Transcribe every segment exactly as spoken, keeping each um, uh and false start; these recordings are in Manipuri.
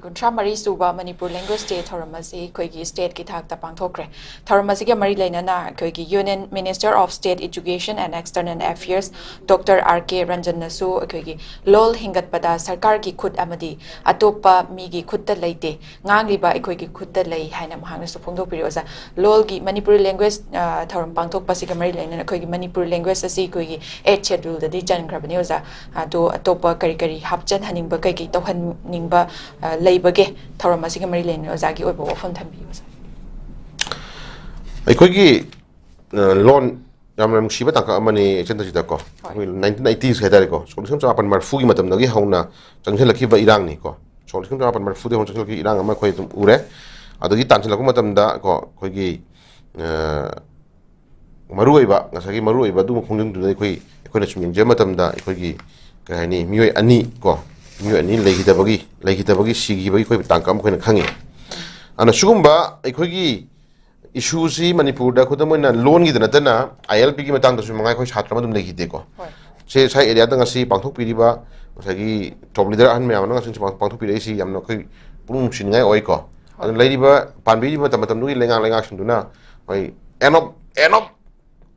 ꯀꯨꯟꯊ꯭ꯔꯥ ꯃꯔꯤ ꯁꯨꯕ ꯃꯅꯤꯄꯨꯔ ꯂꯦꯡꯒ꯭ꯋꯦꯖ ꯗꯦ ꯊꯧꯔꯝ ꯑꯁꯤ ꯑꯩꯈꯣꯏꯒꯤ ꯁ꯭ꯇꯦꯠꯀꯤ ꯊꯥꯛꯇ ꯄꯥꯡꯊꯣꯛꯈ꯭ꯔꯦ꯫ ꯊꯧꯔꯝ ꯑꯁꯤꯒ ꯃꯔꯤ ꯂꯩꯅꯅ ꯑꯩꯈꯣꯏꯒꯤ Union Minister of State Education and External Affairs doctor R K ꯔꯟꯖꯟꯅꯁꯨ ꯑꯩꯈꯣꯏꯒꯤ ꯂꯣꯜ ꯍꯤꯡꯒꯠꯄꯗ ꯁꯔꯀꯥꯔꯒꯤ ꯈꯨꯠ ꯑꯃꯗꯤ ꯑꯇꯣꯞꯄ ꯃꯤꯒꯤ ꯈꯨꯠꯇ ꯂꯩꯇꯦ, ꯉꯥꯡꯂꯤꯕ ꯑꯩꯈꯣꯏꯒꯤ ꯈꯨꯠꯇ ꯂꯩ ꯍꯥꯏꯅ ꯃꯍꯥꯛꯅꯁꯨ ꯐꯣꯡꯗꯣꯛꯄꯤꯔꯤ꯫ ꯑꯣꯖꯥ, ꯂꯣꯜꯒꯤ ꯃꯅꯤꯄꯨꯔꯤ ꯂꯦꯡꯒ꯭ꯋꯦꯖ, ꯑ, ꯊꯧꯔꯝ ꯄꯥꯡꯊꯣꯛꯄꯁꯤꯒ ꯃꯔꯤ ꯂꯩꯅꯅ ꯑꯩꯈꯣꯏꯒꯤ ꯃꯅꯤꯄꯨꯔꯤ ꯂꯦꯡꯒ꯭ꯋꯦꯖ ꯑꯁꯤ ꯑꯩꯈꯣꯏꯒꯤ ꯑꯩꯠ ꯁꯦꯗ꯭ꯌꯨꯜꯗꯗꯤ ꯆꯟꯈ꯭ꯔꯕꯅꯤ꯫ ꯑꯣꯖꯥ, ꯑꯗꯣ ꯑꯇꯣꯞꯄ ꯀꯔꯤ ꯀꯔꯤ ꯍꯥꯞꯆꯟꯍꯟꯅꯤꯡꯕ, ꯀꯩ ꯀꯩ ꯇꯧꯍꯟꯅꯤꯡꯕ, ꯑ, ꯂꯩꯕꯒꯦ? ꯊꯧꯔꯝ ꯑꯁꯤꯒ ꯃꯔꯤ ꯂꯩꯅꯅ ꯑꯣꯖꯥꯒꯤ ꯑꯣꯏꯕ ꯋꯥꯐꯝ ꯊꯝꯕꯤꯌꯨ, ꯑꯣꯖꯥ꯫ ꯑꯩꯈꯣꯏꯒꯤ, ꯑ, ꯂꯣꯟ ꯌꯥꯝꯅ ꯅꯨꯡꯁꯤꯕ ꯇꯥꯡꯀꯛ ꯑꯃꯅꯤ ꯏꯆꯟ ꯇꯁꯤꯗꯀꯣ꯫ ꯍꯣꯏ꯫ ꯑꯩꯈꯣꯏ ꯅꯥꯏꯟꯇꯤꯟ ꯑꯩꯠꯇꯤꯁ ꯍꯥꯏꯇꯥꯔꯦꯀꯣ, ꯁꯣꯛ ꯂꯤꯁꯤꯡ ꯆꯃꯥꯄꯟ ꯃꯔꯤꯐꯨꯒꯤ ꯃꯇꯝꯗꯒꯤ ꯍꯧꯅ ꯆꯪꯁꯤꯜꯂꯛꯈꯤꯕ ꯏꯔꯥꯡꯅꯤꯀꯣ꯫ ꯁꯣꯛ ꯂꯤꯁꯤꯡ ꯆꯃꯥꯄꯟ ꯃꯔꯤꯐꯨꯗꯒꯤ ꯍꯧꯅ ꯆꯪꯁꯤꯜꯂꯛꯈꯤꯕ ꯏꯔꯥꯡ ꯑꯃ ꯑꯩꯈꯣꯏ ꯑꯗꯨꯝ ꯎꯔꯦ꯫ ꯑꯗꯒꯤ ꯇꯥꯟꯁꯤꯜꯂꯛꯄ ꯃꯇꯝꯗ ꯀꯣ, ꯑꯩꯈꯣꯏꯒꯤ, ꯑ, ꯃꯔꯨꯑꯣꯏꯕ, ꯉꯁꯥꯏꯒꯤ ꯃꯔꯨꯑꯣꯏꯕ ꯑꯗꯨꯒꯨꯝꯕ ꯈꯣꯡꯖꯪꯗꯨꯗ ꯑꯩꯈꯣꯏ, ꯑꯩꯈꯣꯏꯅ ꯁꯨꯝ ꯌꯦꯡꯖꯕ ꯃꯇꯝꯗ ꯑꯩꯈꯣꯏꯒꯤ, ꯀꯩ ꯍꯥꯏꯅꯤ, ꯃꯤꯑꯣꯏ ꯑꯅꯤ ꯀꯣ, ꯃꯤꯑꯣꯏ ꯑꯅꯤ ꯂꯩꯈꯤꯗꯕꯒꯤ, ꯂꯩꯈꯤꯗꯕꯒꯤ, ꯁꯤꯈꯤꯕꯒꯤ ꯑꯩꯈꯣꯏ ꯇꯥꯡꯀꯛ ꯑꯃ ꯑꯩꯈꯣꯏꯅ ꯈꯪꯉꯤ꯫ ꯑꯗꯨꯅ ꯁꯤꯒꯨꯝꯕ ꯑꯩꯈꯣꯏꯒꯤ ꯏꯁꯨꯁꯤ ꯃꯅꯤꯄꯨꯔꯗ ꯈꯨꯗꯝ ꯑꯣꯏꯅ ꯂꯣꯟꯒꯤꯗ ꯅꯠꯇꯅ, ꯑꯥꯏ ꯑꯦꯜ ꯄꯤꯒꯤ ꯃꯇꯥꯡꯗꯁꯨ ꯃꯉꯥꯏ ꯑꯩꯈꯣꯏ ꯁꯥꯇ꯭ꯔ ꯑꯃ ꯑꯗꯨꯝ ꯂꯩꯈꯤꯗꯦꯀꯣ꯫ ꯍꯣꯏ꯫ ꯁꯦ ꯁ꯭ꯋꯥꯏ ꯑꯦꯔꯤꯌꯥꯗ ꯉꯁꯤ ꯄꯥꯡꯊꯣꯛꯄꯤꯔꯤꯕ ꯉꯁꯥꯏꯒꯤ ꯇꯣꯞ ꯂꯤꯗꯔ ꯑꯍꯟ ꯃꯌꯥꯝ ꯑꯃꯅ ꯉꯁꯤ ꯄꯥꯡ-, ꯄꯥꯡꯊꯣꯛꯄꯤꯔꯛꯏꯁꯤ ꯌꯥꯝꯅ ꯑꯩꯈꯣꯏ ꯄꯨꯛꯅꯤꯡ ꯅꯨꯡꯁꯤꯅꯤꯡꯉꯥꯏ ꯑꯣꯏꯀꯣ꯫ ꯍꯣꯏ꯫ ꯑꯗꯨꯅ ꯂꯩꯔꯤꯕ, ꯄꯥꯟꯕꯤꯔꯤꯕ ꯃꯇꯝ ꯃꯇꯝꯗꯨꯒꯤ ꯂꯩꯉꯥꯛ ꯂꯩꯉꯥꯛꯁꯤꯡꯗꯨꯅ ꯑꯩꯈꯣꯏ end of, end of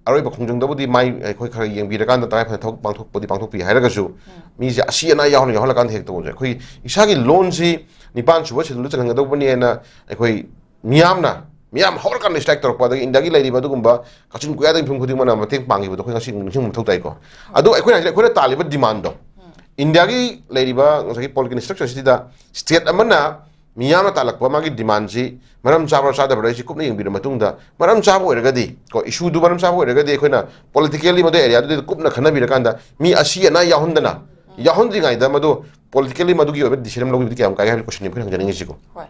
ꯑꯔꯣꯏꯕ ꯈꯣꯡꯖꯪꯗꯕꯨꯗꯤ ꯃꯥꯏ ꯑꯩꯈꯣꯏ ꯈꯔ ꯌꯦꯡꯕꯤꯔꯀꯥꯟꯗ ꯇꯉꯥꯏ ꯐꯗꯅ ꯊꯕꯛ ꯄꯥꯡꯊꯣꯛꯄꯗꯤ ꯄꯥꯡꯊꯣꯛꯄꯤ ꯍꯥꯏꯔꯒꯁꯨ, ꯎꯝ꯫ ꯃꯤꯁꯦ ꯑꯁꯤ ꯑꯅꯥ ꯌꯥꯎꯍꯟ-, ꯌꯥꯎꯍꯜꯂꯀꯥꯟꯗ ꯍꯦꯛ ꯇꯧꯕꯁꯦ, ꯑꯩꯈꯣꯏ ꯏꯁꯥꯒꯤ ꯂꯣꯟꯁꯤ ꯅꯤꯄꯥꯟ ꯁꯨꯕ ꯁꯦꯗꯨꯜꯗ ꯆꯜꯍꯟꯒꯗꯧꯕꯅꯤ ꯍꯥꯏꯅ ꯑꯩꯈꯣꯏ ꯃꯤꯌꯥꯝꯅ, ꯃꯤꯌꯥꯝ ꯍꯧꯔꯀꯥꯟꯗ ꯏꯁꯇ꯭ꯔꯥꯏꯛ ꯇꯧꯔꯛꯄ, ꯑꯗꯒꯤ ꯏꯟꯗꯤꯌꯥꯒꯤ ꯂꯩꯔꯤꯕ ꯑꯗꯨꯒꯨꯝꯕ ꯀꯥꯆꯤꯟ ꯀꯣꯌꯥꯗ ꯃꯤꯄꯨꯝ ꯈꯨꯗꯤꯡꯃꯛꯅ ꯃꯇꯦꯡ ꯄꯥꯡꯈꯤꯕꯗꯣ ꯑꯩꯈꯣꯏ ꯉꯁꯤ ꯅꯤꯡꯁꯤꯡꯕ ꯃꯊꯧ ꯇꯥꯏꯀꯣ꯫ ꯑꯗꯣ ꯑꯩꯈꯣꯏꯅ ꯍꯥꯏꯁꯦ, ꯑꯩꯈꯣꯏꯅ ꯇꯥꯜꯂꯤꯕ ꯗꯤꯃꯥꯟꯗꯣ, ꯎꯝ꯫ ꯏꯟꯗꯤꯌꯥꯒꯤ ꯂꯩꯔꯤꯕ ꯉꯁꯥꯏꯒꯤ ꯄꯣꯂꯤꯇꯤꯀꯦꯜ ꯏꯁꯇ꯭ꯔꯛꯆꯔꯁꯤꯗ ꯁ꯭ꯇꯦꯠ ꯑꯃꯅ ꯃꯤꯌꯥꯝꯅ ꯇꯥꯜꯂꯛꯄ ꯃꯥꯒꯤ ꯗꯤꯃꯥꯟꯁꯤ ꯃꯔꯝ ꯆꯥꯕ꯭ꯔꯥ ꯆꯥꯗꯕ꯭ꯔꯥ ꯍꯥꯏꯁꯤ ꯀꯨꯞꯅ ꯌꯦꯡꯕꯤꯔ ꯃꯇꯨꯡꯗ, ꯃꯔꯝ ꯆꯥꯕ ꯑꯣꯏꯔꯒꯗꯤ, ꯀꯣ, ꯏꯁꯨꯗꯨ ꯃꯔꯝ ꯆꯥꯕ ꯑꯣꯏꯔꯒꯗꯤ ꯑꯩꯈꯣꯏꯅ ꯄꯣꯂꯤꯇꯤꯀꯦꯜꯂꯤ ꯃꯗꯨ ꯑꯦꯔꯤꯌꯥꯗꯨꯗ ꯀꯨꯞꯅ ꯈꯟꯅꯕꯤꯔꯀꯥꯟꯗ ꯃꯤ ꯑꯁꯤ ꯑꯅꯥ ꯌꯥꯎꯍꯟꯗꯅ, ꯌꯥꯎꯍꯟꯗ꯭ꯔꯤꯉꯩꯗ ꯃꯗꯨ ꯄꯣꯂꯤꯇꯤꯀꯦꯜꯂꯤ ꯃꯗꯨꯒꯤ ꯑꯣꯏꯕ ꯗꯤꯁꯤꯖꯟ ꯑꯃ ꯂꯧꯕꯤꯕꯗꯤ ꯀꯌꯥꯝ ꯀꯥꯏꯒꯦ ꯍꯥꯏꯕꯒꯤ ꯀꯣꯏꯁꯟꯅꯤ ꯑꯩꯈꯣꯏꯅ ꯍꯪꯖꯅꯤꯡꯉꯤꯁꯤꯀꯣ꯫ ꯍꯣꯏ꯫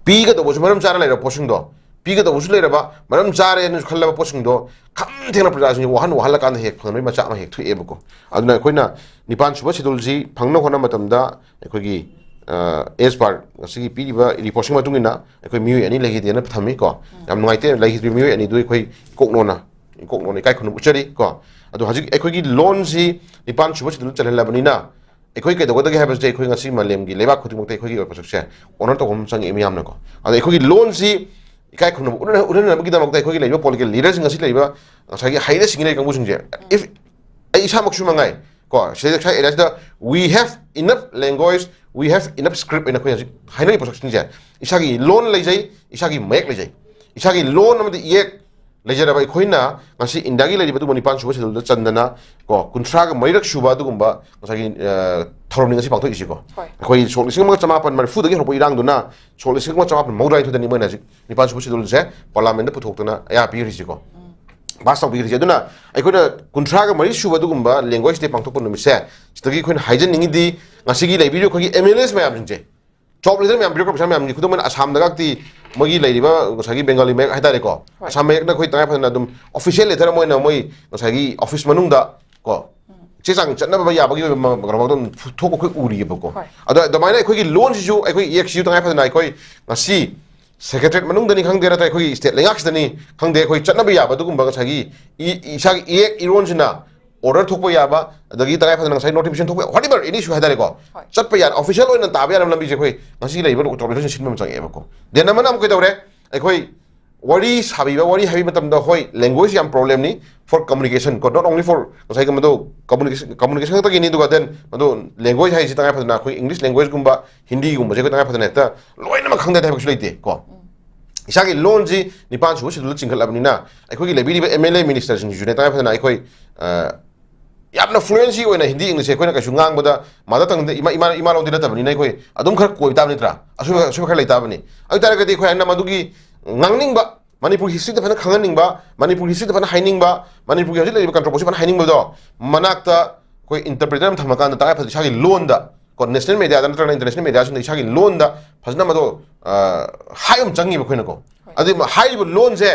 ꯄꯤꯒꯗꯧꯕꯁꯨ ꯃꯔꯝ ꯆꯥꯅ ꯂꯩꯔꯕ ꯄꯣꯠꯁꯤꯡꯗꯣ, ꯄꯤꯒꯗꯧꯕꯁꯨ ꯂꯩꯔꯕ, ꯃꯔꯝ ꯆꯥꯔꯦꯅꯁꯨ ꯈꯜꯂꯕ ꯄꯣꯠꯁꯤꯡꯗꯣ ꯈꯝ ꯊꯦꯡꯅ ꯄ꯭ꯔꯖꯥꯁꯤꯡꯁꯦ ꯋꯥꯍꯟ ꯋꯥꯍꯜꯂꯀꯥꯟꯗ ꯍꯦꯛ ꯐꯪꯅꯕꯒꯤ ꯃꯆꯥꯛ ꯑꯃ ꯍꯦꯛ ꯊꯣꯛꯑꯦꯕꯀꯣ꯫ ꯑꯗꯨꯅ ꯑꯩꯈꯣꯏꯅ ꯅꯤꯄꯥꯟ ꯁꯨꯕ ꯁꯦꯗꯨꯜꯁꯤ ꯐꯪꯅꯕ ꯍꯣꯠꯅꯕ ꯃꯇꯝꯗ ꯑꯩꯈꯣꯏꯒꯤ, ꯑ, as per ꯉꯁꯤꯒꯤ ꯄꯤꯔꯤꯕ ꯔꯤꯄꯣꯔꯠꯁꯤꯒꯤ ꯃꯇꯨꯡ ꯏꯟꯅ ꯑꯩꯈꯣꯏ ꯃꯤꯑꯣꯏ ꯑꯅꯤ ꯂꯩꯈꯤꯗꯦꯅ ꯊꯝꯃꯤ ꯀꯣ꯫ ꯎꯝ꯫ ꯌꯥꯝ ꯅꯨꯡꯉꯥꯏꯇꯦ, ꯂꯩꯈꯤꯗ꯭ꯔꯤꯕ ꯃꯤꯑꯣꯏ ꯑꯅꯤꯗꯨ ꯑꯩꯈꯣꯏ ꯏꯀꯣꯛꯅꯣꯅ, ꯏꯀꯣꯛꯅꯣꯅ ꯏꯀꯥꯏ ꯈꯨꯝꯅꯕ ꯎꯠꯆꯔꯤ ꯀꯣ꯫ ꯑꯗꯣ ꯍꯧꯖꯤꯛ ꯑꯩꯈꯣꯏꯒꯤ ꯂꯣꯟꯁꯤ ꯅꯤꯄꯥꯟ ꯁꯨꯕ ꯁꯦꯗꯨꯜꯗ ꯆꯜꯍꯜꯂꯕꯅꯤꯅ ꯑꯩꯈꯣꯏ ꯀꯩꯗꯧꯒꯗꯒꯦ ꯍꯥꯏꯕꯁꯤꯗꯤ ꯑꯩꯈꯣꯏ ꯉꯁꯤ ꯃꯥꯂꯦꯝꯒꯤ ꯂꯩꯕꯥꯛ ꯈꯨꯗꯤꯡꯃꯛꯇ ꯑꯩꯈꯣꯏꯒꯤ ꯑꯣꯏꯕ ꯄꯣꯠꯁꯛꯁꯦ ꯑꯣꯅꯔ ꯇꯧꯕ ꯑꯃ ꯆꯪꯉꯛꯑꯦ ꯃꯤꯌꯥꯝꯅꯀꯣ꯫ ꯑꯗꯣ ꯑꯩꯈꯣꯏꯒꯤ ꯂꯣꯟꯁꯤ ꯏꯀꯥꯏ ꯈꯨꯝꯅꯕ ꯎꯠꯅ- ꯎꯠꯍꯟꯅꯕꯒꯤꯗꯃꯛꯇ ꯑꯩꯈꯣꯏꯒꯤ ꯂꯩꯔꯤꯕ ꯄꯣꯂꯤꯇꯤꯀꯦꯜ ꯂꯤꯗꯔꯁꯤꯡ, ꯉꯁꯤ ꯂꯩꯔꯤꯕ ꯉꯁꯥꯏꯒꯤ ꯍꯩꯔ ꯁꯤꯡꯉꯤ ꯂꯩꯔꯤꯕ ꯀꯥꯡꯕꯨꯁꯤꯡꯁꯦ, if ꯑꯩ ꯏꯁꯥꯃꯛꯁꯨ ꯃꯉꯥꯏ ꯀꯣ, ꯁꯤꯗ ꯉꯁꯥꯏ ꯑꯦꯔꯤꯌꯥꯁꯤꯗ "We have enough language, we have enough script" ꯍꯥꯏꯅ ꯑꯩꯈꯣꯏ ꯍꯧꯖꯤꯛ ꯍꯥꯏꯅꯔꯤꯕ ꯄꯣꯠꯁꯛꯁꯤꯡꯁꯦ, ꯏꯁꯥꯒꯤ ꯂꯣꯟ ꯂꯩꯖꯩ, ꯏꯁꯥꯒꯤ ꯃꯌꯦꯛ ꯂꯩꯖꯩ, ꯏꯁꯥꯒꯤ ꯂꯣꯟ ꯑꯃꯗꯤ ꯏꯌꯦꯛ ꯂꯩꯖꯔꯕ ꯑꯩꯈꯣꯏꯅ ꯉꯁꯤ ꯏꯟꯗꯤꯌꯥꯒꯤ ꯂꯩꯔꯤꯕ ꯑꯗꯨꯒꯨꯝꯕ ꯅꯤꯄꯥꯟ ꯁꯨꯕ ꯁꯦꯗꯨꯜꯗ ꯆꯟꯗꯅ ꯀꯣ, ꯀꯨꯟꯊ꯭ꯔꯥꯒ ꯃꯔꯤꯔꯛ ꯁꯨꯕ ꯑꯗꯨꯒꯨꯝꯕ ꯉꯁꯥꯏꯒꯤ, ꯑ, ꯊꯧꯔꯝꯅꯤ ꯉꯁꯤ ꯄꯥꯡꯊꯣꯛꯏꯁꯤꯀꯣ꯫ ꯍꯣꯏ꯫ ꯑꯩꯈꯣꯏ ꯁꯣꯛ ꯂꯤꯁꯤꯡ ꯑꯃꯒ ꯆꯃꯥꯄꯟ ꯃꯔꯤꯐꯨꯗꯒꯤ ꯍꯧꯔꯛꯄ ꯏꯔꯥꯡꯗꯨꯅ ꯁꯣꯛ ꯂꯤꯁꯤꯡ ꯑꯃꯒ ꯆꯃꯥꯄꯟ ꯃꯧꯗ꯭ꯔꯥꯅꯤꯊꯣꯏꯗꯅꯤ ꯃꯣꯏꯅ ꯍꯧꯖꯤꯛ ꯅꯤꯄꯥꯟ ꯁꯨꯕ ꯁꯦꯗꯨꯜꯁꯦ ꯄꯥꯔꯂꯥꯃꯦꯟꯗ ꯄꯨꯊꯣꯛꯇꯅ ꯑꯌꯥ ꯄꯤꯔꯤꯁꯤꯀꯣ, ꯄꯥꯁ ꯇꯧꯕꯤꯔꯤꯁꯦ꯫ ꯑꯗꯨꯅ ꯑꯩꯈꯣꯏꯅ ꯀꯨꯟꯊ꯭ꯔꯥꯒ ꯃꯔꯤ ꯁꯨꯕ ꯑꯗꯨꯒꯨꯝꯕ ꯂꯦꯡꯒ꯭ꯋꯦꯖ ꯗꯦ ꯄꯥꯡꯊꯣꯛꯄ ꯅꯨꯃꯤꯠꯁꯦ, ꯁꯤꯗꯒꯤ ꯑꯩꯈꯣꯏꯅ ꯍꯥꯏꯖꯅꯤꯡꯉꯤꯗꯤ, ꯉꯁꯤꯒꯤ ꯂꯩꯕꯤꯔꯤꯕ ꯑꯩꯈꯣꯏꯒꯤ ꯑꯦꯝ ꯑꯦꯜ ꯑꯦꯁ ꯃꯌꯥꯝꯁꯤꯡꯁꯦ, ꯇꯣꯞ ꯂꯤꯗꯔ ꯃꯌꯥꯝ, ꯕ꯭ꯌꯨꯔꯣꯀ꯭ꯔꯦꯠ ꯃꯌꯥꯝꯒꯤ ꯈꯨꯗꯝ ꯑꯣꯏꯅ ꯑꯁꯥꯝꯗꯒꯛꯇꯤ ꯃꯣꯏꯒꯤ ꯂꯩꯔꯤꯕ ꯉꯁꯥꯏꯒꯤ ꯕꯦꯡꯒꯥꯂꯤ ꯃꯌꯦꯛ ꯍꯥꯏꯇꯥꯔꯦꯀꯣ, ꯍꯣꯏ꯫ ꯑꯁꯥꯝ ꯃꯌꯦꯛꯅ ꯑꯩꯈꯣꯏ ꯇꯉꯥꯏ ꯐꯗꯅ ꯑꯗꯨꯝ ꯑꯣꯐꯤꯁꯤꯌꯦꯜ ꯂꯦꯇꯔ ꯑꯃ ꯑꯣꯏꯅ ꯃꯣꯏ ꯉꯁꯥꯏꯒꯤ ꯑꯣꯐꯤꯁ ꯃꯅꯨꯡꯗ ꯀꯣ, ꯆꯦ ꯆꯥꯡ ꯆꯠꯅꯕ ꯌꯥꯕꯒꯤ ꯑꯣꯏꯕ ꯃ- ꯀꯩꯅꯣ ꯑꯗꯨꯝ ꯊꯣꯛꯄ ꯑꯩꯈꯣꯏ ꯎꯔꯤꯑꯕꯀꯣ꯫ ꯍꯣꯏ꯫ ꯑꯗꯣ ꯑꯗꯨꯃꯥꯏꯅ ꯑꯩꯈꯣꯏꯒꯤ ꯂꯣꯟꯁꯤꯁꯨ, ꯑꯩꯈꯣꯏ ꯏꯌꯦꯛꯁꯤꯁꯨ ꯇꯉꯥꯏ ꯐꯗꯅ ꯑꯩꯈꯣꯏ ꯉꯁꯤ ꯁꯦꯀ꯭ꯔꯦꯇꯔꯤꯌꯦꯠ ꯃꯅꯨꯡꯗꯅꯤ ꯈꯪꯗꯦ, ꯅꯠꯇ꯭ꯔꯒ ꯑꯩꯈꯣꯏꯒꯤ ꯁ꯭ꯇꯦꯠ ꯂꯩꯉꯥꯛꯁꯤꯗꯅꯤ ꯈꯪꯗꯦ, ꯑꯩꯈꯣꯏ ꯆꯠꯅꯕ ꯌꯥꯕ ꯑꯗꯨꯒꯨꯝꯕ ꯉꯁꯥꯏꯒꯤ ꯏ- ꯏꯁꯥꯒꯤ ꯏꯌꯦꯛ ꯏꯔꯣꯟꯁꯤꯅ ꯑꯣꯔꯗꯔ ꯊꯣꯛꯄ ꯌꯥꯕ, ꯑꯗꯒꯤ ꯇꯉꯥꯏ ꯐꯗꯅ ꯉꯁꯥꯏ ꯅꯣꯇꯤꯐꯤꯀꯦꯁꯟ ꯊꯣꯛꯄ ꯌꯥꯕ, whatever any issue ꯍꯥꯏꯇꯥꯔꯦꯀꯣ, ꯍꯣꯏ꯫ ꯆꯠꯄ ꯌꯥꯅ ꯑꯣꯐꯤꯁꯤꯌꯦꯜ ꯑꯣꯏꯅ ꯇꯥꯕ ꯌꯥꯅꯕ ꯂꯝꯕꯤꯁꯦ ꯑꯩꯈꯣꯏ ꯉꯁꯤ ꯂꯩꯔꯤꯕ ꯇꯣꯞ ꯂꯤꯗꯔꯁꯤꯡ ꯁꯤꯟꯕ ꯑꯃ ꯆꯪꯉꯛꯑꯦꯕꯀꯣ꯫ ꯗꯦꯟ ꯑꯃꯅ ꯑꯃꯨꯛ ꯀꯩꯗꯧꯔꯦ? ꯑꯩꯈꯣꯏ ꯋꯥꯔꯤ ꯁꯥꯕꯤꯕ, ꯋꯥꯔꯤ ꯍꯥꯏꯕ ꯃꯇꯝꯗ, ꯍꯣꯏ, ꯂꯦꯡꯒ꯭ꯋꯦꯖ ꯌꯥꯝ ꯄ꯭ꯔꯣꯕ꯭ꯂꯦꯝꯅꯤ for communication ꯀꯣ, not only for ꯉꯁꯥꯏꯒꯤ ꯃꯗꯨ ꯀꯝꯃꯨꯅꯤꯀꯦꯁꯟ, ꯀꯝꯃꯨꯅꯤꯀꯦꯁꯟ ꯈꯛꯇꯒꯤꯅꯤ, ꯑꯗꯨꯒ ꯗꯦꯟ ꯃꯗꯨ ꯂꯦꯡꯒ꯭ꯋꯦꯖ ꯍꯥꯏꯁꯤ ꯇꯉꯥꯏ ꯐꯗꯅ ꯑꯩꯈꯣꯏ ꯏꯪꯂꯤꯁ ꯂꯦꯡꯒ꯭ꯋꯦꯖꯀꯨꯝꯕ, ꯍꯤꯟꯗꯤꯒꯨꯝꯕꯁꯦ ꯑꯩꯈꯣꯏ ꯇꯉꯥꯏ ꯐꯗꯅ ꯍꯦꯛꯇ ꯂꯣꯏꯅꯃꯛ ꯈꯪꯗꯦ ꯍꯥꯏꯕꯁꯨ ꯂꯩꯇꯦ ꯀꯣ꯫ ꯏꯁꯥꯒꯤ ꯂꯣꯟꯁꯤ ꯅꯤꯄꯥꯟ ꯁꯨꯕ ꯁꯦꯗꯨꯜꯗ ꯆꯤꯡꯈꯠꯂꯕꯅꯤꯅ ꯑꯩꯈꯣꯏꯒꯤ ꯂꯩꯕꯤꯔꯤꯕ ꯑꯦꯝ ꯑꯦꯜ ꯑꯦ ꯃꯤꯅꯤꯁꯇꯔꯁꯤꯡꯁꯤꯁꯨꯅꯦ ꯇꯉꯥꯏ ꯐꯗꯅ ꯑꯩꯈꯣꯏ, ꯑ, ꯌꯥꯝꯅ ꯐ꯭ꯂꯨꯑꯦꯟꯁꯤ ꯑꯣꯏꯅ ꯍꯤꯟꯗꯤ ꯏꯪꯂꯤꯁꯁꯦ ꯑꯩꯈꯣꯏꯅ ꯀꯩꯁꯨ ꯉꯥꯡꯕꯗ ꯃꯥꯗꯔ ꯇꯪꯗ ꯏꯃꯥ, ꯏꯃꯥ, ꯏꯃꯥ ꯂꯣꯟꯗꯤ ꯅꯠꯇꯕꯅꯤꯅ ꯑꯩꯈꯣꯏ ꯑꯗꯨꯝ ꯈꯔ ꯀꯣꯏꯕ ꯇꯥꯕ ꯅꯠꯇ꯭ꯔꯥ? ꯑꯁꯣꯏꯕ, ꯑꯁꯣꯏꯕ ꯈꯔ ꯂꯩ ꯇꯥꯕꯅꯤ꯫ ꯑꯗꯨ ꯑꯣꯏ ꯇꯥꯔꯒꯗꯤ ꯑꯩꯈꯣꯏ ꯍꯥꯏꯅ ꯃꯗꯨꯒꯤ ꯉꯥꯡꯅꯤꯡꯕ, ꯃꯅꯤꯄꯨꯔ ꯍꯤꯁꯇ꯭ꯔꯤꯗ ꯐꯖꯅ ꯈꯪꯍꯟꯅꯤꯡꯕ, ꯃꯅꯤꯄꯨꯔ ꯍꯤꯁꯇ꯭ꯔꯤꯗ ꯐꯖꯅ ꯍꯥꯏꯅꯤꯡꯕ, ꯃꯅꯤꯄꯨꯔꯒꯤ ꯍꯧꯖꯤꯛ ꯂꯩꯔꯤꯕ ꯀꯟꯇ꯭ꯔꯣꯚꯔꯁꯤ ꯐꯖꯅ ꯍꯥꯏꯅꯤꯡꯕꯗꯣ ꯃꯅꯥꯛꯇ ꯑꯩꯈꯣꯏ ꯏꯟꯇꯔꯄ꯭ꯔꯤꯇꯔ ꯑꯃ ꯊꯝꯃꯀꯥꯟꯗ ꯇꯉꯥꯏ ꯐꯗꯅ ꯏꯁꯥꯒꯤ ꯂꯣꯟꯗ ꯀꯣ, ꯅꯦꯁꯅꯦꯜ ꯃꯦꯗꯤꯌꯥꯗ ꯅꯠꯇ꯭ꯔꯒꯅ ꯏꯟꯇꯔꯅꯦꯁꯅꯦꯜ ꯃꯦꯗꯤꯌꯥꯁꯤꯡꯗ ꯏꯁꯥꯒꯤ ꯂꯣꯟꯗ ꯐꯖꯅ ꯃꯗꯨ, ꯑ, ꯍꯥꯏꯕ ꯑꯃ ꯆꯪꯉꯤꯕ ꯑꯩꯈꯣꯏꯅꯀꯣ꯫ ꯍꯣꯏ꯫ ꯑꯗꯨ ꯍꯥꯏꯔꯤꯕ ꯂꯣꯟꯁꯦ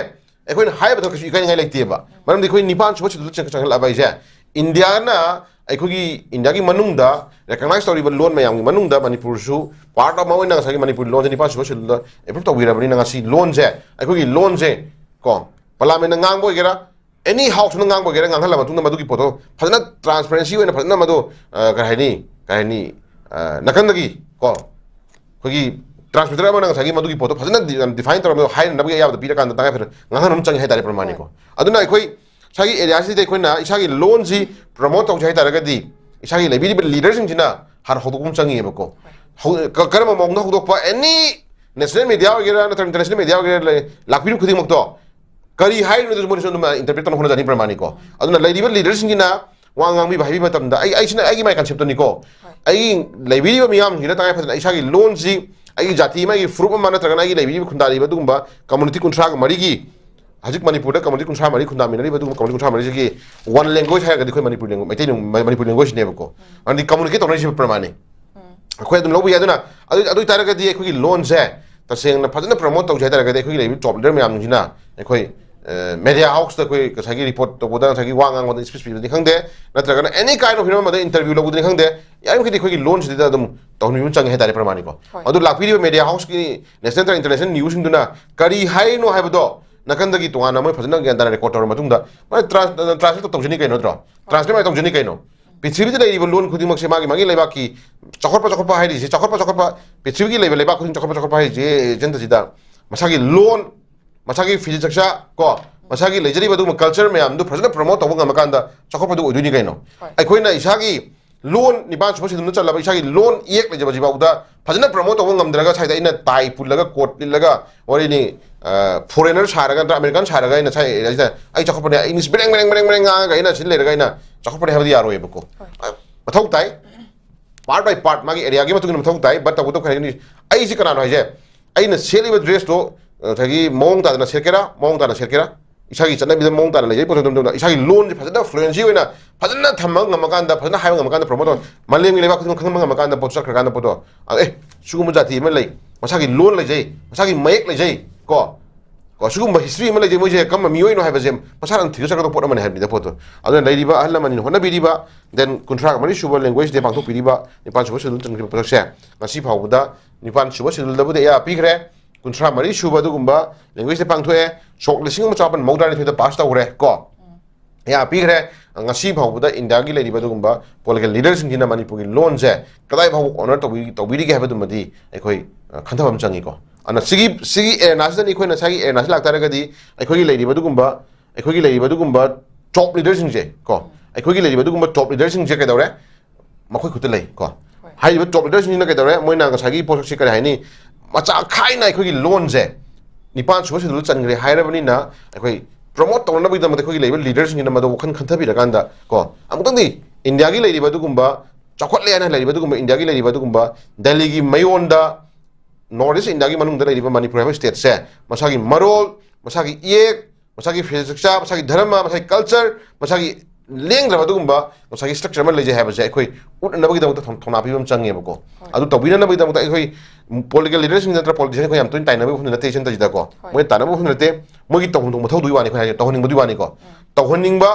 ꯑꯩꯈꯣꯏꯅ ꯍꯥꯏꯕꯗ ꯀꯩꯁꯨ ꯏꯀꯥꯏꯅꯤꯡꯉꯥꯏ ꯂꯩꯇꯦꯕ꯫ ꯃꯔꯝꯗꯤ ꯑꯩꯈꯣꯏ ꯅꯤꯄꯥꯟ ꯁꯨꯕ ꯁꯦꯗꯨꯜꯗ ꯆꯪ-, ꯆꯪꯈꯠꯂꯛꯑꯕ ꯍꯥꯏꯁꯦ, ꯏꯟꯗꯤꯌꯥꯅ ꯑꯩꯈꯣꯏꯒꯤ ꯏꯟꯗꯤꯌꯥꯒꯤ ꯃꯅꯨꯡꯗ ꯔꯦꯀꯒꯅꯥꯏꯁ ꯇꯧꯔꯤꯕ ꯂꯣꯟ ꯃꯌꯥꯝꯒꯤ ꯃꯅꯨꯡꯗ ꯃꯅꯤꯄꯨꯔꯁꯨ ꯄꯥꯔꯠ ꯑꯃ ꯑꯣꯏꯅ ꯉꯁꯥꯏꯒꯤ ꯃꯅꯤꯄꯨꯔꯤ ꯂꯣꯟꯁꯦ ꯅꯤꯄꯥꯟ ꯁꯨꯕ ꯁꯦꯗꯨꯜꯗ ꯑꯦꯄ꯭ꯔꯨꯞ ꯇꯧꯕꯤꯔꯕꯅꯤꯅ ꯉꯁꯤ ꯂꯣꯟꯁꯦ, ꯑꯩꯈꯣꯏꯒꯤ ꯂꯣꯟꯁꯦ ꯀꯣ, ꯄꯥꯔꯂꯥꯃꯦꯟꯅ ꯉꯥꯡꯕ ꯑꯣꯏꯒꯦꯔꯥ, ꯑꯦꯅꯤ ꯍꯥꯎꯁꯅ ꯉꯥꯡꯕ ꯑꯣꯏꯒꯦꯔꯥ, ꯉꯥꯡꯍꯜꯂ ꯃꯇꯨꯡꯗ ꯃꯗꯨꯒꯤ ꯄꯣꯠꯇꯣ ꯐꯖꯅ ꯇ꯭ꯔꯥꯟꯁꯄꯔꯦꯟꯁꯤ ꯑꯣꯏꯅ ꯐꯖꯅ ꯃꯗꯨ, ꯑ, ꯀꯩ ꯍꯥꯏꯅꯤ, ꯀꯩ ꯍꯥꯏꯅꯤ, ꯑ, ꯅꯥꯀꯟꯗꯒꯤ ꯀꯣ, ꯑꯩꯈꯣꯏꯒꯤ ꯇ꯭ꯔꯥꯟꯁꯃꯤꯇꯔ ꯑꯃꯅ ꯉꯁꯥꯏꯒꯤ ꯃꯗꯨꯒꯤ ꯄꯣꯠꯇꯣ ꯐꯖꯅ ꯗꯤ-, ꯗꯤꯐꯥꯏꯟ ꯇꯧꯔꯝꯃꯤ, ꯍꯥꯏꯅꯅꯕꯒꯤ ꯑꯌꯥꯕꯗ ꯄꯤꯔꯀꯥꯟꯗ ꯇꯉꯥꯏ ꯐꯗꯅ ꯉꯥꯡꯍꯟꯕ ꯑꯃ ꯆꯪꯉꯦ ꯍꯥꯏꯇꯥꯔꯦ, ꯄ꯭ꯔꯃꯥꯅꯤꯀꯣ꯫ ꯑꯗꯨꯅ ꯑꯩꯈꯣꯏ ꯏꯁꯥꯒꯤ ꯑꯦꯔꯤꯌꯥꯁꯤꯗ ꯑꯩꯈꯣꯏꯅ ꯏꯁꯥꯒꯤ ꯂꯣꯟꯁꯤ ꯄ꯭ꯔꯃꯣꯠ ꯇꯧꯁꯦ ꯍꯥꯏꯇꯥꯔꯒꯗꯤ, ꯏꯁꯥꯒꯤ ꯂꯩꯕꯤꯔꯤꯕ ꯂꯤꯗꯔꯁꯤꯡꯁꯤꯅ ꯍꯥꯟꯅ ꯍꯧꯗꯣꯛꯄ ꯑꯃ ꯆꯪꯉꯦꯕꯀꯣ꯫ ꯍꯧ-, ꯀ-, ꯀꯔꯝꯕ ꯃꯑꯣꯡꯗ ꯍꯧꯗꯣꯛꯄ? ꯑꯦꯅꯤ ꯅꯦꯁꯅꯦꯜ ꯃꯦꯗꯤꯌꯥ ꯑꯣꯏꯒꯦꯔꯥ ꯅꯠꯇ꯭ꯔꯒ ꯏꯟꯇꯔꯅꯦꯁꯅꯦꯜ ꯃꯦꯗꯤꯌꯥ ꯑꯣꯏꯒꯦꯔꯥ, ꯂꯩ-, ꯂꯥꯛꯄꯤꯔꯤꯕ ꯈꯨꯗꯤꯡꯃꯛꯇꯣ ꯀꯔꯤ ꯍꯥꯏꯔꯤꯅꯣꯗꯨꯁꯨ ꯃꯣꯏꯅꯁꯨ ꯑꯗꯨꯝ ꯏꯟꯇꯔꯄ꯭ꯔꯤꯠ ꯇꯧꯅ ꯍꯣꯠꯅꯖꯅꯤ, ꯄ꯭ꯔꯃꯥꯅꯤꯀꯣ꯫ ꯑꯗꯨꯅ ꯂꯩꯔꯤꯕ ꯂꯤꯗꯔꯁꯤꯡꯁꯤꯅ ꯋꯥ ꯉꯥꯡꯕꯤꯕ ꯍꯥꯏꯕꯤꯕ ꯃꯇꯝꯗ, ꯑꯩ, ꯑꯩꯁꯤꯅ ꯑꯩꯒꯤ ꯃꯥꯏ ꯀꯟꯁꯦꯞꯇꯅꯤꯀꯣ꯫ ꯑꯩꯒꯤ ꯂꯩꯕꯤꯔꯤꯕ ꯃꯤꯌꯥꯝꯁꯤꯡꯁꯤꯅ ꯇꯉꯥꯏ ꯐꯗꯅ ꯏꯁꯥꯒꯤ ꯂꯣꯟꯁꯤ, ꯑꯩꯒꯤ ꯖꯥꯇꯤ ꯑꯃꯒꯤ ꯐꯨꯔꯨꯞ ꯑꯃ ꯅꯠꯇ꯭ꯔꯒꯅ ꯑꯩꯒꯤ ꯂꯩꯕꯤꯔꯤꯕ ꯈꯨꯟꯗꯥꯔꯤꯕ ꯑꯗꯨꯒꯨꯝꯕ ꯀꯝꯃꯨꯅꯤꯇꯤ ꯀꯨꯟꯊ꯭ꯔꯥꯒ ꯃꯔꯤꯒꯤ, ꯍꯧꯖꯤꯛ ꯃꯅꯤꯄꯨꯔꯗ ꯀꯝꯃꯨꯅꯤꯇꯤ ꯀꯨꯟꯊ꯭ꯔꯥ ꯃꯔꯤ ꯈꯨꯟꯗꯥꯃꯤꯟꯅꯔꯤꯕ ꯑꯗꯨꯒꯨꯝꯕ ꯀꯝꯃꯨꯅꯤꯇꯤ ꯀꯨꯟꯊ꯭ꯔꯥ ꯃꯔꯤꯁꯤꯒꯤ ꯋꯥꯟ ꯂꯦꯡꯒ꯭ꯋꯦꯖ ꯍꯥꯏꯔꯒꯗꯤ ꯑꯩꯈꯣꯏ ꯃꯅꯤꯄꯨꯔꯤ ꯂꯦꯡ-, ꯃꯩꯇꯩ ꯂꯦꯡ-, ꯃꯅꯤꯄꯨꯔꯤ ꯂꯦꯡꯒ꯭ꯋꯦꯖꯅꯦꯕꯀꯣ꯫ ꯃꯔꯝꯗꯤ ꯀꯝꯃꯨꯅꯤꯀꯦꯠ ꯇꯧꯅꯔꯤꯁꯤꯕ ꯄ꯭ꯔꯃꯥꯅꯤ꯫ ꯑꯩꯈꯣꯏ ꯑꯗꯨꯝ ꯂꯧꯕ ꯌꯥꯏ꯫ ꯑꯗꯨꯅ ꯑꯗꯨ, ꯑꯗꯨ ꯑꯣꯏꯇꯥꯔꯒꯗꯤ ꯑꯩꯈꯣꯏꯒꯤ ꯂꯣꯟꯁꯦ ꯇꯁꯦꯡꯅ ꯐꯖꯅ ꯄ꯭ꯔꯃꯣꯠ ꯇꯧꯁꯦ ꯍꯥꯏꯇꯥꯔꯒꯗꯤ ꯑꯩꯈꯣꯏꯒꯤ ꯂꯩꯔꯤꯕ ꯇꯣꯞ ꯂꯤꯗꯔ ꯃꯌꯥꯝꯁꯤꯡꯁꯤꯅ ꯑꯩꯈꯣꯏ, ꯑ, ꯃꯦꯗꯤꯌꯥ ꯍꯥꯎꯁꯇ ꯑꯩꯈꯣꯏ ꯉꯁꯥꯏꯒꯤ ꯔꯤꯄꯣꯔꯠ ꯇꯧꯕꯗ, ꯉꯁꯥꯏꯒꯤ ꯋꯥ ꯉꯥꯡꯕꯗ, ꯁ꯭ꯄꯤꯆ ꯄꯤꯕꯗꯤ ꯈꯪꯗꯦ, ꯅꯠꯇ꯭ꯔꯒꯅ ꯑꯦꯅꯤ ꯀꯥꯏꯟ ꯑꯣꯐ ꯍꯤꯔꯝ ꯑꯃꯗ ꯏꯟꯇꯔꯚ꯭ꯌꯨ ꯂꯧꯕꯗꯅꯤ ꯈꯪꯗꯦ, ꯌꯥꯔꯤꯃꯈꯩꯗꯤ ꯑꯩꯈꯣꯏꯒꯤ ꯂꯣꯟꯁꯤꯗ ꯑꯗꯨꯝ ꯇꯧꯍꯟꯕꯤꯕ ꯑꯃ ꯆꯪꯉꯦ ꯍꯥꯏꯇꯥꯔꯦ, ꯄ꯭ꯔꯃꯥꯅꯤꯀꯣ꯫ ꯑꯗꯨ ꯂꯥꯛꯄꯤꯔꯤꯕ ꯃꯦꯗꯤꯌꯥ ꯍꯥꯎꯁꯀꯤ ꯅꯦꯁꯅꯦꯜ ꯅꯠꯇ꯭ꯔꯒ ꯏꯟꯇꯔꯅꯦꯁꯅꯦꯜ ꯅ꯭ꯌꯨꯁꯁꯤꯡꯗꯨꯅ ꯀꯔꯤ ꯍꯥꯏꯔꯤꯅꯣ ꯍꯥꯏꯕꯗꯣ ꯅꯥꯀꯟꯗꯒꯤ ꯇꯣꯉꯥꯟꯅ ꯃꯣꯏ ꯐꯖꯅ ꯒ꯭ꯌꯥꯟ ꯇꯥꯅ ꯔꯦꯀꯣꯔꯗ ꯇꯧꯔꯕ ꯃꯇꯨꯡꯗ ꯃꯣꯏ ꯇ꯭ꯔꯥꯟꯁ-, ꯇ꯭ꯔꯥꯟꯁꯂꯦꯠ ꯇꯧꯖꯅꯤ ꯀꯩꯅꯣ, ꯅꯠꯇ꯭ꯔꯣ? ꯇ꯭ꯔꯥꯟꯁꯂꯦꯠ ꯃꯥꯏ ꯇꯧꯖꯅꯤ ꯀꯩꯅꯣ? ꯄ꯭ꯔꯤꯊꯤꯕꯤꯗ ꯂꯩꯔꯤꯕ ꯂꯣꯟ ꯈꯨꯗꯤꯡꯃꯛꯁꯦ ꯃꯥꯒꯤ, ꯃꯥꯒꯤ ꯂꯩꯕꯥꯛꯀꯤ ꯆꯥꯎꯈꯠꯄ, ꯆꯥꯎꯈꯠꯄ ꯍꯥꯏꯔꯤꯁꯦ, ꯆꯥꯎꯈꯠꯄ, ꯆꯥꯎꯈꯠꯄ, ꯄ꯭ꯔꯤꯊꯤꯕꯤꯒꯤ ꯂꯩꯕ ꯂꯩꯕꯥꯛ ꯈꯨꯗꯤꯡ ꯆꯥꯎꯈꯠꯄ, ꯆꯥꯎꯈꯠꯄ ꯍꯥꯏꯔꯤꯁꯦ ꯑꯦꯖꯦꯟꯗꯁꯤꯗ ꯃꯁꯥꯒꯤ ꯂꯣꯟ, ꯃꯁꯥꯒꯤ ꯐꯤꯖꯦꯠ ꯆꯛꯆꯥ ꯀꯣ, ꯃꯁꯥꯒꯤ ꯂꯩꯖꯔꯤꯕ ꯑꯗꯨꯒꯨꯝꯕ ꯀꯜꯆꯔ ꯃꯌꯥꯝꯗꯨ ꯐꯖꯅ ꯄ꯭ꯔꯃꯣꯠ ꯇꯧꯕ ꯉꯝꯃꯀꯥꯟꯗ ꯆꯥꯎꯈꯠꯄꯗꯨ ꯑꯣꯏꯗꯣꯏꯅꯤ ꯀꯩꯅꯣ꯫ ꯑꯩꯈꯣꯏꯅ ꯏꯁꯥꯒꯤ ꯂꯣꯟ ꯅꯤꯄꯥꯟ ꯁꯨꯕ ꯁꯦꯗꯨꯜꯗ ꯆꯜꯂꯕ ꯏꯁꯥꯒꯤ ꯂꯣꯟ ꯏꯌꯦꯛ ꯂꯩꯖꯕꯁꯤꯐꯥꯎꯗ ꯐꯖꯅ ꯄ꯭ꯔꯃꯣꯠ ꯇꯧꯕ ꯉꯝꯗ꯭ꯔꯒ ꯁ꯭ꯋꯥꯏꯗ ꯑꯩꯅ ꯇꯥꯏ ꯄꯨꯜꯂꯒ, ꯀꯣꯠ ꯂꯤꯠꯂꯒ, ꯋꯥꯔꯤꯅꯤ, ꯑ, ꯐꯣꯔꯦꯅꯔ ꯁꯥꯔꯒ ꯅꯠꯇ꯭ꯔ ꯑꯃꯦꯔꯤꯀꯥꯟ ꯁꯥꯔꯒ ꯑꯩꯅ ꯁ꯭ꯋꯥꯏ ꯑꯦꯔꯤꯌꯥꯁꯤꯗ ꯑꯩ ꯆꯥꯎꯈꯠꯄꯅꯦ, ꯑꯩ ꯏꯪꯂꯤꯁ ꯕ꯭ꯔꯦꯡ ꯕ꯭ꯔꯦꯡ ꯕ꯭ꯔꯦꯡ ꯕ꯭ꯔꯦꯡ ꯉꯥꯡꯉꯒ ꯑꯩꯅ ꯁꯤ ꯂꯩꯔꯒ ꯑꯩꯅ ꯆꯥꯎꯈꯠꯄꯅꯦ ꯍꯥꯏꯕꯗꯤ ꯌꯥꯔꯣꯏꯕꯀꯣ꯫ ꯑ, ꯃꯊꯧ ꯇꯥꯏ꯫ ꯄꯥꯔꯠ ꯕꯥꯏ ꯄꯥꯔꯠ ꯃꯥꯒꯤ ꯑꯦꯔꯤꯌꯥꯒꯤ ꯃꯇꯨꯡ ꯏꯟꯅ ꯃꯊꯧ ꯇꯥꯏ꯫ ꯕꯠ ꯇꯧꯕꯇꯕꯨ ꯀꯩ ꯍꯥꯏꯅꯤ? ꯑꯩꯁꯤ ꯀꯅꯥꯅꯣ ꯍꯥꯏꯁꯦ? ꯑꯩꯅ ꯁꯦꯠꯂꯤꯕ ꯗ꯭ꯔꯦꯁꯇꯣ ꯉꯁꯥꯏꯒꯤ ꯃꯑꯣꯡ ꯇꯥꯗꯅ ꯁꯦꯠꯀꯦꯔꯥ, ꯃꯑꯣꯡ ꯇꯥꯅ ꯁꯦꯠꯀꯦꯔꯥ, ꯏꯁꯥꯒꯤ ꯆꯠꯅꯕꯤꯗ ꯃꯑꯣꯡ ꯇꯥꯅ ꯂꯩꯖꯩ ꯄꯣꯠꯇꯨ ꯑꯗꯨꯝ ꯏꯁꯥꯒꯤ ꯂꯣꯟꯁꯤ ꯐꯖꯅ ꯐ꯭ꯂꯨꯑꯦꯟꯁꯤ ꯑꯣꯏꯅ ꯐꯖꯅ ꯊꯝꯕ ꯉꯝꯃꯀꯥꯟꯗ, ꯐꯖꯅ ꯍꯥꯏꯕ ꯉꯝꯃꯀꯥꯟꯗ ꯄ꯭ꯔꯃꯣꯠ ꯇꯧ-, ꯃꯥꯂꯦꯝꯒꯤ ꯂꯩꯕꯥꯛ ꯈꯨꯗꯤꯡꯃꯛ ꯈꯪꯕ ꯉꯝꯃꯀꯥꯟꯗ ꯄꯣꯠ ꯆꯠꯈ꯭ꯔꯀꯥꯟꯗ ꯄꯣꯠꯇꯣ, ꯑ, ꯑꯦ, ꯁꯤꯒꯨꯝꯕ ꯖꯥꯇꯤ ꯑꯃ ꯂꯩ, ꯃꯁꯥꯒꯤ ꯂꯣꯟ ꯂꯩꯖꯩ, ꯃꯁꯥꯒꯤ ꯃꯌꯦꯛ ꯂꯩꯖꯩ ꯀꯣ, ꯀꯣ, ꯁꯤꯒꯨꯝꯕ ꯍꯤꯁꯇ꯭ꯔꯤ ꯑꯃ ꯂꯩꯖꯩ, ꯃꯣꯏꯁꯦ ꯀꯔꯝꯕ ꯃꯤꯑꯣꯏꯅꯣ ꯍꯥꯏꯕꯁꯦ ꯃꯁꯥꯅ ꯑꯗꯨꯝ ꯊꯤꯒꯠꯆꯀꯗꯕ ꯄꯣꯠ ꯑꯃꯅꯤ ꯍꯥꯏꯕꯅꯤꯗ ꯄꯣꯠꯇꯣ꯫ ꯑꯗꯨꯅ ꯂꯩꯔꯤꯕ ꯑꯍꯜ ꯂꯃꯟꯅ ꯍꯣꯠꯅꯕꯤꯔꯤꯕ, ꯗꯦꯟ ꯀꯨꯟꯊ꯭ꯔꯥꯒ ꯃꯔꯤ ꯁꯨꯕ ꯂꯦꯡꯒ꯭ꯋꯦꯖ ꯗꯦ ꯄꯥꯡꯊꯣꯛꯄꯤꯔꯤꯕ ꯅꯤꯄꯥꯟ ꯁꯨꯕ ꯁꯦꯗꯨꯜ ꯆꯟꯈ꯭ꯔꯤꯕ ꯄꯣꯠꯁꯛꯁꯦ ꯉꯁꯤ ꯐꯥꯎꯕꯗ ꯅꯤꯄꯥꯟ ꯁꯨꯕ ꯁꯦꯗꯨꯜꯗꯕꯨꯗꯤ ꯑꯌꯥꯕ ꯄꯤꯈ꯭ꯔꯦ, ꯀꯨꯟꯊ꯭ꯔꯥ ꯃꯔꯤ ꯁꯨꯕ ꯑꯗꯨꯒꯨꯝꯕ ꯂꯦꯡꯒ꯭ꯋꯦꯖ ꯗꯦ ꯄꯥꯡꯊꯣꯛꯑꯦ, ꯁꯣꯛ ꯂꯤꯁꯤꯡ ꯑꯃ ꯆꯃꯥꯄꯟ ꯃꯧꯗ꯭ꯔꯥ ꯅꯤꯊꯣꯏꯗ ꯄꯥꯁ ꯇꯧꯈ꯭ꯔꯦ ꯀꯣ꯫ ꯀꯌꯥ ꯄꯤꯈ꯭ꯔꯦ꯫ ꯉꯁꯤ ꯐꯥꯎꯕꯗ ꯏꯟꯗꯤꯌꯥꯒꯤ ꯂꯩꯔꯤꯕ ꯑꯗꯨꯒꯨꯝꯕ ꯄꯣꯂꯤꯇꯤꯀꯦꯜ ꯂꯤꯗꯔꯁꯤꯡꯁꯤꯅ ꯃꯅꯤꯄꯨꯔꯒꯤ ꯂꯣꯟꯁꯦ ꯀꯗꯥꯏ ꯐꯥꯎꯕ ꯑꯣꯅꯔ ꯇꯧꯕꯤ ꯇꯧꯕꯤꯔꯤꯒꯦ ꯍꯥꯏꯕꯗꯨꯃꯗꯤ ꯑꯩꯈꯣꯏ ꯑ, ꯈꯟꯊꯕ ꯑꯃ ꯆꯪꯉꯤꯀꯣ꯫ ꯑꯗꯨꯅ ꯁꯤꯒꯤ ꯁꯤꯒꯤ ꯑꯦꯔꯦꯅꯥꯁꯤꯗꯅꯤ ꯑꯩꯈꯣꯏꯅ ꯉꯁꯥꯏꯒꯤ ꯑꯦꯔꯦꯅꯥꯁꯤ ꯂꯥꯛꯇꯥꯔꯒꯗꯤ ꯑꯩꯈꯣꯏꯒꯤ ꯂꯩꯔꯤꯕ ꯑꯗꯨꯒꯨꯝꯕ ꯑꯩꯈꯣꯏꯒꯤ ꯂꯩꯔꯤꯕ ꯑꯗꯨꯒꯨꯝꯕ ꯇꯣꯞ ꯂꯤꯗꯔꯁꯤꯡꯁꯦ ꯀꯣ, ꯑꯩꯈꯣꯏꯒꯤ ꯂꯩꯔꯤꯕ ꯑꯗꯨꯒꯨꯝꯕ ꯇꯣꯞ ꯂꯤꯗꯔꯁꯤꯡꯁꯦ ꯀꯩꯗꯧꯔꯦ? ꯃꯈꯣꯏ ꯈꯨꯠꯇ ꯂꯩ ꯀꯣ꯫ ꯍꯣꯏ꯫ ꯍꯥꯏꯔꯤꯕ ꯇꯣꯞ ꯂꯤꯗꯔꯁꯤꯡꯁꯤꯅ ꯀꯩꯗꯧꯔꯦ? ꯃꯣꯏꯅ ꯉꯁꯥꯏꯒꯤ ꯄꯣꯠꯁꯛꯁꯤ ꯀꯔꯤ ꯍꯥꯏꯅꯤ? ꯃꯆꯥ ꯈꯥꯏꯅ ꯑꯩꯈꯣꯏꯒꯤ ꯂꯣꯟꯁꯦ ꯅꯤꯄꯥꯟ ꯁꯨꯕ ꯁꯦꯗꯨꯜꯗ ꯆꯟꯈ꯭ꯔꯦ ꯍꯥꯏꯔꯕꯅꯤꯅ ꯑꯩꯈꯣꯏ ꯄ꯭ꯔꯣꯃꯣꯠ ꯇꯧꯅꯅꯕꯒꯤꯗꯃꯛꯇ ꯑꯩꯈꯣꯏꯒꯤ ꯂꯩꯔꯤꯕ ꯂꯤꯗꯔꯁꯤꯡꯁꯤꯅ ꯃꯗꯨ ꯋꯥꯈꯜ ꯈꯟꯊꯕꯤꯔꯀꯥꯟꯗ ꯀꯣ, ꯑꯃꯨꯛꯇꯪꯗꯤ ꯏꯟꯗꯤꯌꯥꯒꯤ ꯂꯩꯔꯤꯕ ꯑꯗꯨꯒꯨꯝꯕ ꯆꯥꯎꯈꯠꯂꯦ ꯍꯥꯏꯅ ꯂꯩꯔꯤꯕ ꯑꯗꯨꯒꯨꯝꯕ ꯏꯟꯗꯤꯌꯥꯒꯤ ꯂꯩꯔꯤꯕ ꯑꯗꯨꯒꯨꯝꯕ ꯗꯦꯜꯂꯤꯒꯤ ꯃꯌꯣꯟꯗ ꯅꯣꯔꯠ ꯏꯁ ꯏꯟꯗꯤꯌꯥꯒꯤ ꯃꯅꯨꯡꯗ ꯂꯩꯔꯤꯕ ꯃꯅꯤꯄꯨꯔ ꯍꯥꯏꯕ ꯁ꯭ꯇꯦꯠꯁꯦ ꯃꯁꯥꯒꯤ ꯃꯔꯣꯜ, ꯃꯁꯥꯒꯤ ꯏꯌꯦꯛ, ꯃꯁꯥꯒꯤ ꯐꯤꯖꯦꯠ ꯆꯛꯆꯥ, ꯃꯁꯥꯒꯤ ꯙꯔꯃ, ꯃꯁꯥꯒꯤ ꯀꯜꯆꯔ, ꯃꯁꯥꯒꯤ ꯂꯦꯡꯗ꯭ꯔꯕ ꯑꯗꯨꯒꯨꯝꯕ ꯉꯁꯥꯏꯒꯤ ꯁ꯭ꯇ꯭ꯔꯛꯆꯔ ꯑꯃ ꯂꯩꯖꯩ ꯍꯥꯏꯕꯁꯦ ꯑꯩꯈꯣꯏ ꯎꯠꯅꯅꯕꯒꯤꯗꯃꯛꯇ ꯊꯧ- ꯊꯧꯅꯥ ꯄꯤꯕ ꯑꯃ ꯆꯪꯉꯦꯕꯀꯣ꯫ ꯍꯣꯏ꯫ ꯑꯗꯨ ꯇꯧꯕꯤꯅꯅꯕꯒꯤꯗꯃꯛꯇ ꯑꯩꯈꯣꯏ ꯄꯣꯂꯤꯇꯤꯀꯦꯜ ꯂꯤꯗꯔꯁꯤꯡ ꯅꯠꯇ꯭ꯔ ꯄꯣꯂꯤꯇꯤꯁꯤꯌꯟ ꯑꯩꯈꯣꯏ ꯌꯥꯝ ꯇꯣꯏꯅ ꯇꯥꯏꯅꯕ ꯃꯐꯝꯗ ꯅꯠꯇꯦ ꯁꯤꯟꯇꯁꯤꯗꯀꯣ꯫ ꯍꯣꯏ꯫ ꯃꯣꯏꯅ ꯇꯥꯟꯅꯕ ꯃꯐꯝꯗ ꯅꯠꯇꯦ, ꯃꯣꯏꯒꯤ ꯇꯧꯐꯝ ꯊꯣꯛꯄ ꯃꯊꯧꯗꯨꯒꯤ ꯋꯥꯅꯤ ꯑꯩꯈꯣꯏ ꯍꯥꯏꯁꯦ, ꯇꯧꯍꯟꯅꯤꯡꯕꯗꯨꯒꯤ ꯋꯥꯅꯤꯀꯣ꯫ ꯎꯝ꯫ ꯇꯧꯍꯟꯅꯤꯡꯕ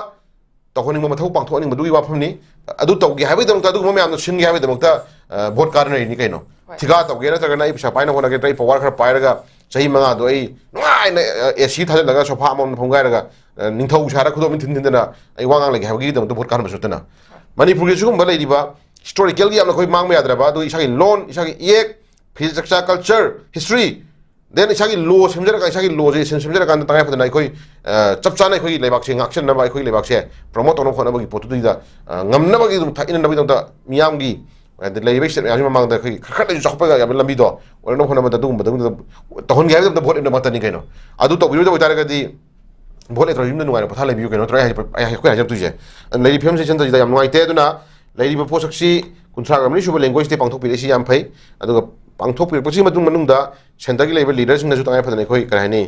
ꯇꯧꯍꯟꯅꯤꯡꯕ ꯃꯊꯧ ꯄꯥꯡꯊꯣꯛꯍꯟꯅꯤꯡꯕꯗꯨꯒꯤ ꯋꯥꯐꯝꯅꯤ꯫ ꯑꯗꯨ ꯇꯧꯒꯦ ꯍꯥꯏꯕꯒꯤꯗꯃꯛꯇ, ꯑꯗꯨꯒꯨꯝꯕ ꯃꯌꯥꯝꯗꯣ ꯁꯤꯟꯒꯦ ꯍꯥꯏꯕꯒꯤꯗꯃꯛꯇ, ꯑ, ꯚꯣꯠ ꯀꯥꯟꯅꯔꯤꯅꯤ ꯀꯩꯅꯣ꯫ ꯍꯣꯏ꯫ ꯊꯤꯀꯥ ꯇꯧꯒꯦ ꯅꯠꯇ꯭ꯔꯒꯅ ꯑꯩ ꯄꯩꯁꯥ ꯄꯥꯏꯅ ꯍꯣꯠꯅꯒꯦ ꯅꯠꯇ꯭ꯔꯒ ꯑꯩ ꯄꯋꯥꯔ ꯈꯔ ꯄꯥꯏꯔꯒ ꯆꯍꯤ ꯃꯉꯥꯗꯣ ꯑꯩ ꯅꯨꯡꯉꯥꯏꯅ, ꯑ, ꯑꯦ ꯁꯤ ꯊꯥꯖꯤꯜꯂꯒ ꯁꯣꯐꯥ ꯑꯃꯃꯝ ꯐꯝꯒꯥꯏꯔꯒ, ꯑ, ꯅꯤꯡꯊꯧ ꯁꯥꯔ ꯈꯨꯗꯣꯝ ꯊꯤꯟ ꯊꯤꯟꯗꯅ ꯑꯩ ꯋꯥ ꯉꯥꯡꯂꯒꯦ ꯍꯥꯏꯕꯒꯤꯗꯃꯛꯇ ꯚꯣꯠ ꯀꯥꯟꯅꯕꯁꯨ ꯅꯠꯇꯅ꯫ ꯍꯣꯏ꯫ ꯃꯅꯤꯄꯨꯔꯒꯤ ꯁꯤꯒꯨꯝꯕ ꯂꯩꯔꯤꯕ ꯍꯤꯁꯇꯣꯔꯤꯀꯦꯜꯒꯤ ꯌꯥꯝꯅ ꯑꯩꯈꯣꯏ ꯃꯥꯡꯕ ꯌꯥꯗ꯭ꯔꯕ, ꯑꯗꯨ ꯏꯁꯥꯒꯤ ꯂꯣꯟ, ꯏꯁꯥꯒꯤ ꯏꯌꯦꯛ, ꯐꯤꯖꯦꯠ ꯆꯛꯆꯥ, ꯀꯜꯆꯔ, ꯍꯤꯁꯇ꯭ꯔꯤ, then ꯏꯁꯥꯒꯤ ꯂꯣ ꯁꯦꯝꯖꯔꯒ, ꯏꯁꯥꯒꯤ ꯂꯣꯁꯦ ꯁꯦꯝ-, ꯁꯦꯝꯖꯔꯀꯥꯟꯗ ꯇꯉꯥꯏ ꯐꯗꯅ ꯑꯩꯈꯣꯏ, ꯑ, ꯆꯞ ꯆꯥꯅ ꯑꯩꯈꯣꯏꯒꯤ ꯂꯩꯕꯥꯛꯁꯦ ꯉꯥꯛꯁꯦꯟꯅꯕ, ꯑꯩꯈꯣꯏꯒꯤ ꯂꯩꯕꯥꯛꯁꯦ ꯄ꯭ꯔꯣꯃꯣꯠ ꯇꯧꯅꯕ ꯍꯣꯠꯅꯕꯒꯤ ꯄꯣꯠꯇꯨꯗꯩꯗ, ꯑ, ꯉꯝꯅꯕꯒꯤ ꯑꯗꯨꯝ ꯊ-, ꯏꯅꯅꯕꯒꯤꯗꯃꯛꯇ ꯃꯤꯌꯥꯝꯒꯤ, ꯍꯥꯏꯗꯤ ꯂꯩꯔꯤꯕ ꯁ꯭ꯇꯦꯠ ꯃꯌꯥꯝꯁꯤ ꯃꯃꯥꯡꯗ ꯑꯩꯈꯣꯏ ꯈꯔ ꯈꯔ ꯂꯩꯁꯨ ꯆꯥꯎꯈꯠꯄ ꯌꯥꯕ ꯂꯝꯕꯤꯗꯣ ꯑꯣꯏꯔꯛꯅꯕ ꯍꯣꯠꯅꯕꯗ ꯑꯗꯨꯒꯨꯝꯕꯗ ꯇꯧꯍꯟꯒꯦ ꯍꯥꯏꯕꯗ ꯚꯣꯠ ꯂꯦꯞꯅꯕ ꯉꯥꯛꯇꯅꯤ ꯀꯩꯅꯣ꯫ ꯑꯗꯨ ꯇꯧꯕꯤꯔꯣꯏꯗꯕ ꯑꯣꯏꯇꯥꯔꯒꯗꯤ ꯚꯣꯠ ꯂꯦꯞꯇ꯭ꯔꯁꯨ ꯌꯨꯝꯗ ꯅꯨꯡꯉꯥꯏꯅ ꯄꯣꯊꯥ ꯂꯩꯕꯤꯌꯨ ꯀꯩꯅꯣ, ꯅꯠꯇ꯭ꯔꯥ ꯑꯩ ꯍꯥꯏꯁꯦ, ꯑꯩ ꯑꯩꯈꯣꯏ ꯍꯥꯏꯖꯔꯛꯇꯣꯏꯁꯦ꯫ ꯂꯩꯔꯤꯕ ꯐꯤꯕꯝꯁꯤ ꯁꯤꯟꯇꯁꯤꯗ ꯌꯥꯝ ꯅꯨꯡꯉꯥꯏꯇꯦ꯫ ꯑꯗꯨꯅ ꯂꯩꯔꯤꯕ ꯄꯣꯠꯁꯛꯁꯤ ꯀꯨꯟꯊ꯭ꯔꯥꯒ ꯃꯔꯤꯁꯨꯕ ꯂꯦꯡꯒ꯭ꯋꯦꯖ ꯗꯦ ꯄꯥꯡꯊꯣꯛꯄꯤꯔꯛꯏꯁꯤ ꯌꯥꯝ ꯐꯩ꯫ ꯑꯗꯨꯒ ꯄꯥꯡꯊꯣꯛꯄꯤꯔꯛꯄꯁꯤꯒꯤ ꯃꯇꯨꯡ ꯃꯅꯨꯡꯗ ꯁꯦꯟꯇꯔꯒꯤ ꯂꯩꯔꯤꯕ ꯂꯤꯗꯔꯁꯤꯡꯅꯁꯨ ꯇꯉꯥꯏ ꯐꯗꯅ ꯑꯩꯈꯣꯏ ꯀꯔꯤ ꯍꯥꯏꯅꯤ,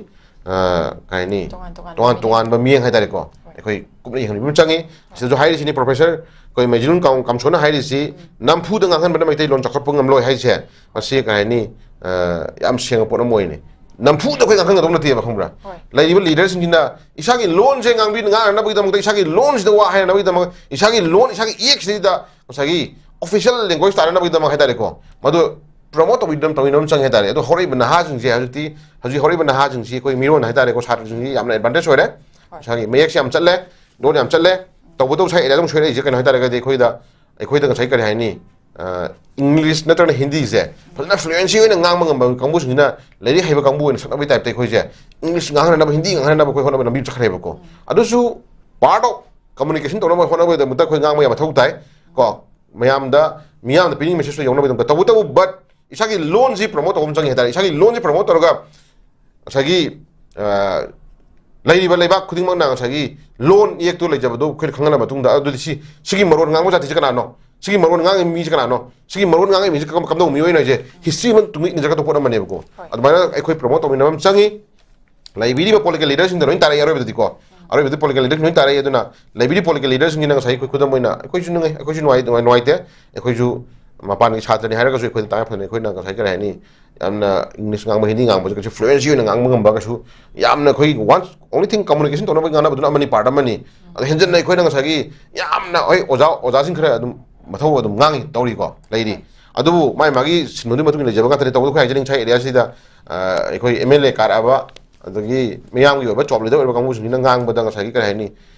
ꯑ, ꯀꯔꯤ ꯍꯥꯏꯅꯤ, ꯇꯣꯉꯥꯟ ꯇꯣꯉꯥꯟꯕ ꯇꯣꯉꯥꯟ ꯃꯤꯠꯌꯦꯡ꯫ ꯇꯣꯉꯥꯟꯕ ꯃꯤꯠꯌꯦꯡ ꯍꯥꯏꯇꯥꯔꯦꯀꯣ, ꯍꯣꯏ꯫ ꯑꯩꯈꯣꯏ ꯀꯨꯞꯅ ꯌꯦꯡꯍꯟꯕꯤꯕ ꯑꯃ ꯆꯪꯉꯤ꯫ ꯁꯤꯗꯁꯨ ꯍꯥꯏꯔꯤꯁꯤꯅꯤ, ꯄ꯭ꯔꯣꯐꯦꯁꯔ ꯑꯩꯈꯣꯏ ꯃꯩꯖꯤꯂꯣꯟ ꯀꯥꯝ-, ꯀꯥꯝꯁꯣꯟꯅ ꯍꯥꯏꯔꯤꯁꯤ, ꯎꯝ꯫ ꯅꯝꯐꯨꯗ ꯉꯥꯡꯍꯟꯕꯅ ꯃꯩꯇꯩꯂꯣꯟ ꯆꯥꯎꯈꯠꯄ ꯉꯝꯂꯣꯏ ꯍꯥꯏꯁꯦ, ꯃꯁꯤ ꯀꯔꯤ ꯍꯥꯏꯅꯤ, ꯑ, ꯌꯥꯝ ꯁꯦꯡꯕ ꯄꯣꯠ ꯑꯃ ꯑꯣꯏꯅꯤ꯫ ꯅꯝꯐꯨꯗ ꯑꯩꯈꯣꯏ ꯉꯥꯡꯍꯟꯒꯗꯧ ꯅꯠꯇꯦꯕ, ꯈꯪꯕ꯭ꯔꯥ? ꯍꯣꯏ꯫ ꯂꯩꯔꯤꯕ ꯂꯤꯗꯔꯁꯤꯡꯁꯤꯅ ꯏꯁꯥꯒꯤ ꯂꯣꯟꯁꯦ ꯉꯥꯡꯕꯤ-, ꯉꯥꯡꯅꯅꯕꯒꯤꯗꯃꯛꯇ, ꯏꯁꯥꯒꯤ ꯂꯣꯟꯁꯤꯗ ꯋꯥ ꯍꯥꯏꯅꯅꯕꯒꯤꯗꯃꯛ, ꯏꯁꯥꯒꯤ ꯂꯣꯟ, ꯏꯁꯥꯒꯤ ꯏꯌꯦꯛꯁꯤꯗ ꯉꯁꯥꯏꯒꯤ ꯑꯣꯐꯤꯁꯤꯌꯦꯜ ꯂꯦꯡꯒ꯭ꯋꯦꯖ ꯇꯥꯅꯅꯕꯒꯤꯗꯃꯛ ꯍꯥꯏꯇꯥꯔꯦꯀꯣ, ꯃꯗꯨ ꯄ꯭ꯔꯣꯃꯣꯠ ꯇꯧꯕꯤꯗꯅ, ꯇꯧꯕꯤꯅꯕ ꯑꯃ ꯆꯪꯉꯦ ꯍꯥꯏꯇꯥꯔꯦ꯫ ꯑꯗꯣ ꯍꯧꯔꯛꯏꯕ ꯅꯍꯥꯁꯤꯡꯁꯦ ꯍꯧꯖꯤꯛꯇꯤ, ꯍꯧꯖꯤꯛ ꯍꯧꯔꯛꯏꯕ ꯅꯍꯥꯁꯤꯡꯁꯤ ꯑꯩꯈꯣꯏ ꯃꯤꯔꯣꯟ ꯍꯥꯏꯇꯥꯔꯦꯀꯣ, ꯁꯥꯇ꯭ꯔꯁꯤꯡꯁꯤ ꯌꯥꯝꯅ ꯑꯦꯗꯚꯥꯟꯇꯦꯖ ꯑꯣꯏꯔꯦ꯫ ꯍꯣꯏ꯫ ꯏꯁꯥꯒꯤ ꯃꯌꯦꯛꯁꯦ ꯌꯥꯝ ꯆꯠꯂꯦ꯫ ꯂꯣꯟ ꯌꯥꯝ ꯆꯠꯂꯦ꯫ ꯇꯧꯕꯇꯕꯨ ꯁ꯭ꯋꯥꯏ ꯑꯦꯔꯤꯌꯥꯗ ꯑꯃꯨꯛ ꯁꯣꯏꯔꯛꯏꯁꯦ ꯀꯩꯅꯣ ꯍꯥꯏ ꯇꯥꯔꯒꯗꯤ ꯑꯩꯈꯣꯏꯗ, ꯑꯩꯈꯣꯏꯗ ꯉꯁꯥꯏ ꯀꯔꯤ ꯍꯥꯏꯅꯤ, ꯏꯪꯂꯤꯁ ꯅꯠꯇ꯭ꯔꯒꯅ ꯍꯤꯟꯗꯤꯁꯦ ꯐꯖꯅ ꯐ꯭ꯂꯨꯑꯦꯟꯁꯤ ꯑꯣꯏꯅ ꯉꯥꯡꯕ ꯉꯝꯕ ꯀꯥꯡꯕꯨꯁꯤꯡꯁꯤꯅ, ꯂꯥꯏꯔꯤꯛ ꯍꯩꯕ ꯀꯥꯡꯕꯨ ꯑꯣꯏꯅ ꯁꯛꯅꯕꯒꯤ ꯇꯥꯏꯞꯇ ꯑꯩꯈꯣꯏꯁꯦ ꯏꯪꯂꯤꯁ ꯉꯥꯡꯍꯟꯅꯕ, ꯍꯤꯟꯗꯤ ꯉꯥꯡꯍꯟꯅꯕ ꯑꯩꯈꯣꯏ ꯍꯣꯠꯅꯕ ꯂꯝꯕꯤ ꯑꯃ ꯆꯠꯈ꯭ꯔꯦꯕꯀꯣ꯫ ꯑꯗꯨꯁꯨ part of communication ꯇꯧꯅꯕ ꯍꯣꯠꯅꯕꯒꯤꯗꯃꯛꯇ ꯑꯩꯈꯣꯏ ꯉꯥꯡꯕ ꯌꯥꯝ ꯃꯊꯧ ꯇꯥꯏ ꯀꯣ꯫ ꯃꯌꯥꯝꯗ, ꯃꯤꯌꯥꯝꯗ ꯄꯤꯅꯤꯡꯕ ꯃꯦꯁꯦꯖꯇꯣ ꯌꯧꯅꯕꯒꯤꯗꯃꯛꯇ꯫ ꯇꯧꯕꯇꯕꯨ but ꯏꯁꯥꯒꯤ ꯂꯣꯟꯁꯤ ꯄ꯭ꯔꯣꯃꯣꯠ ꯇꯧꯕ ꯑꯃ ꯆꯪꯉꯤ ꯍꯥꯏꯇꯥꯔꯦ꯫ ꯏꯁꯥꯒꯤ ꯂꯣꯟꯁꯤ ꯄ꯭ꯔꯣꯃꯣꯠ ꯇꯧꯔꯒ ꯉꯁꯥꯏꯒꯤ, ꯑ, ꯂꯩꯔꯤꯕ ꯂꯩꯕꯥꯛ ꯈꯨꯗꯤꯡꯃꯛꯅ ꯉꯁꯥꯏꯒꯤ ꯂꯣꯟ ꯏꯌꯦꯛꯇꯣ ꯂꯩꯖꯕꯗꯣ ꯑꯩꯈꯣꯏꯅ ꯈꯪꯍꯜꯂ ꯃꯇꯨꯡꯗ, ꯑꯗꯨꯗꯤ ꯁꯤ, ꯁꯤꯒꯤ ꯃꯔꯣꯟ ꯉꯥꯡꯕ ꯖꯥꯇꯤꯁꯦ ꯀꯅꯥꯅꯣ? ꯁꯤꯒꯤ ꯃꯔꯣꯟ ꯉꯥꯡꯉꯤ ꯃꯤꯁꯦ ꯀꯅꯥꯅꯣ? ꯁꯤꯒꯤ ꯃꯔꯣꯟ ꯉꯥꯡꯉꯤ ꯃꯤꯁꯦ ꯀꯝ-, ꯀꯝꯗꯧꯕ ꯃꯤꯑꯣꯏꯅꯣ ꯍꯥꯏꯁꯦ ꯍꯤꯁꯇ꯭ꯔꯤ ꯑꯃ ꯇꯨꯡ ꯏꯟꯖꯔꯛꯀꯗꯧꯕ ꯄꯣꯠ ꯑꯃꯅꯦꯕꯀꯣ꯫ ꯍꯣꯏ꯫ ꯑꯗꯨꯃꯥꯏꯅ ꯑꯩꯈꯣꯏ ꯄ꯭ꯔꯣꯃꯣꯠ ꯇꯧꯃꯤꯟꯅꯕ ꯑꯃ ꯆꯪꯉꯤ꯫ ꯂꯩꯕꯤꯔꯤꯕ ꯄꯣꯂꯤꯇꯤꯀꯦꯜ ꯂꯤꯗꯔꯁꯤꯡꯗ ꯂꯣꯏ ꯇꯥꯔꯛꯑꯦ ꯑꯔꯣꯏꯕꯗꯗꯤꯀꯣ꯫ ꯑꯔꯣꯏꯕꯗꯤ ꯄꯣꯂꯤꯇꯤꯀꯦꯜ ꯂꯤꯗꯔꯁꯤꯡ ꯂꯣꯏ ꯇꯥꯔꯛꯑꯦ꯫ ꯑꯗꯨꯅ ꯂꯩꯕꯤꯔꯤ ꯄꯣꯂꯤꯇꯤꯀꯦꯜ ꯂꯤꯗꯔꯁꯤꯡꯁꯤꯅ ꯉꯁꯥꯏ ꯑꯩꯈꯣꯏ ꯈꯨꯗꯝ ꯑꯣꯏꯅ ꯑꯩꯈꯣꯏꯁꯨ ꯅꯨꯡꯉꯥꯏ, ꯑꯩꯈꯣꯏꯁꯨ ꯅꯨꯡꯉꯥꯏ-, ꯅꯨꯡꯉꯥꯏꯇꯦ꯫ ꯑꯩꯈꯣꯏꯁꯨ ꯃꯄꯥꯟꯒꯤ ꯁꯥꯇ꯭ꯔꯅꯤ ꯍꯥꯏꯔꯒꯁꯨ ꯑꯩꯈꯣꯏꯗ ꯇꯉꯥꯏ ꯐꯗꯅ ꯑꯩꯈꯣꯏꯅ ꯉꯁꯥꯏ ꯀꯔꯤ ꯍꯥꯏꯅꯤ, ꯌꯥꯝꯅ ꯏꯪꯂꯤꯁ ꯉꯥꯡꯕ, ꯍꯤꯟꯗꯤ ꯉꯥꯡꯕꯁꯦ ꯀꯩꯁꯨ ꯐ꯭ꯂꯨꯑꯦꯟꯁꯤ ꯑꯣꯏꯅ ꯉꯥꯡꯕ ꯉꯝꯕ ꯀꯩꯁꯨ ꯌꯥꯝꯅ ꯑꯩꯈꯣꯏꯒꯤ one only thing communication ꯇꯧꯅꯕ ꯉꯥꯡꯅꯕꯗꯨꯅ ꯑꯃꯅꯤ, part ꯑꯃꯅꯤ꯫ ꯑꯗꯣ ꯍꯦꯟꯖꯟꯅ ꯑꯩꯈꯣꯏꯅ ꯉꯁꯥꯏꯒꯤ ꯌꯥꯝꯅ ꯍꯣꯏ ꯑꯣꯖꯥ, ꯑꯣꯖꯥꯁꯤꯡ ꯈꯔ ꯑꯗꯨꯝ ꯃꯊꯧ ꯑꯗꯨꯝ ꯉꯥꯡꯉꯤ ꯇꯧꯔꯤꯀꯣ ꯂꯩꯔꯤ꯫ ꯑꯗꯨꯕꯨ ꯃꯥꯏ ꯃꯥꯒꯤ ꯁꯤꯟꯐꯝꯗꯨꯒꯤ ꯃꯇꯨꯡ ꯏꯟꯅ ꯂꯩꯖꯕ ꯉꯥꯛꯇꯅꯤ꯫ ꯇꯧꯕꯗ ꯑꯩꯈꯣꯏ ꯍꯥꯏꯖꯅꯤꯡꯉꯤ ꯉꯁꯥꯏ ꯑꯦꯔꯤꯌꯥꯁꯤꯗ, ꯑ, ꯑꯩꯈꯣꯏ ꯑꯦꯝ ꯑꯦꯜ ꯑꯦ ꯀꯥꯔꯛꯑꯕ, ꯑꯗꯒꯤ ꯃꯤꯌꯥꯝꯒꯤ ꯑꯣꯏꯕ ꯆꯣꯞ ꯂꯤꯗꯔ ꯑꯣꯏꯕ ꯀꯥꯡꯕꯨꯁꯤꯡꯁꯤꯅ ꯉꯥꯡꯕꯗ ꯉꯁꯥꯏꯒꯤ ꯀꯔꯤ ꯍꯥꯏꯅꯤ,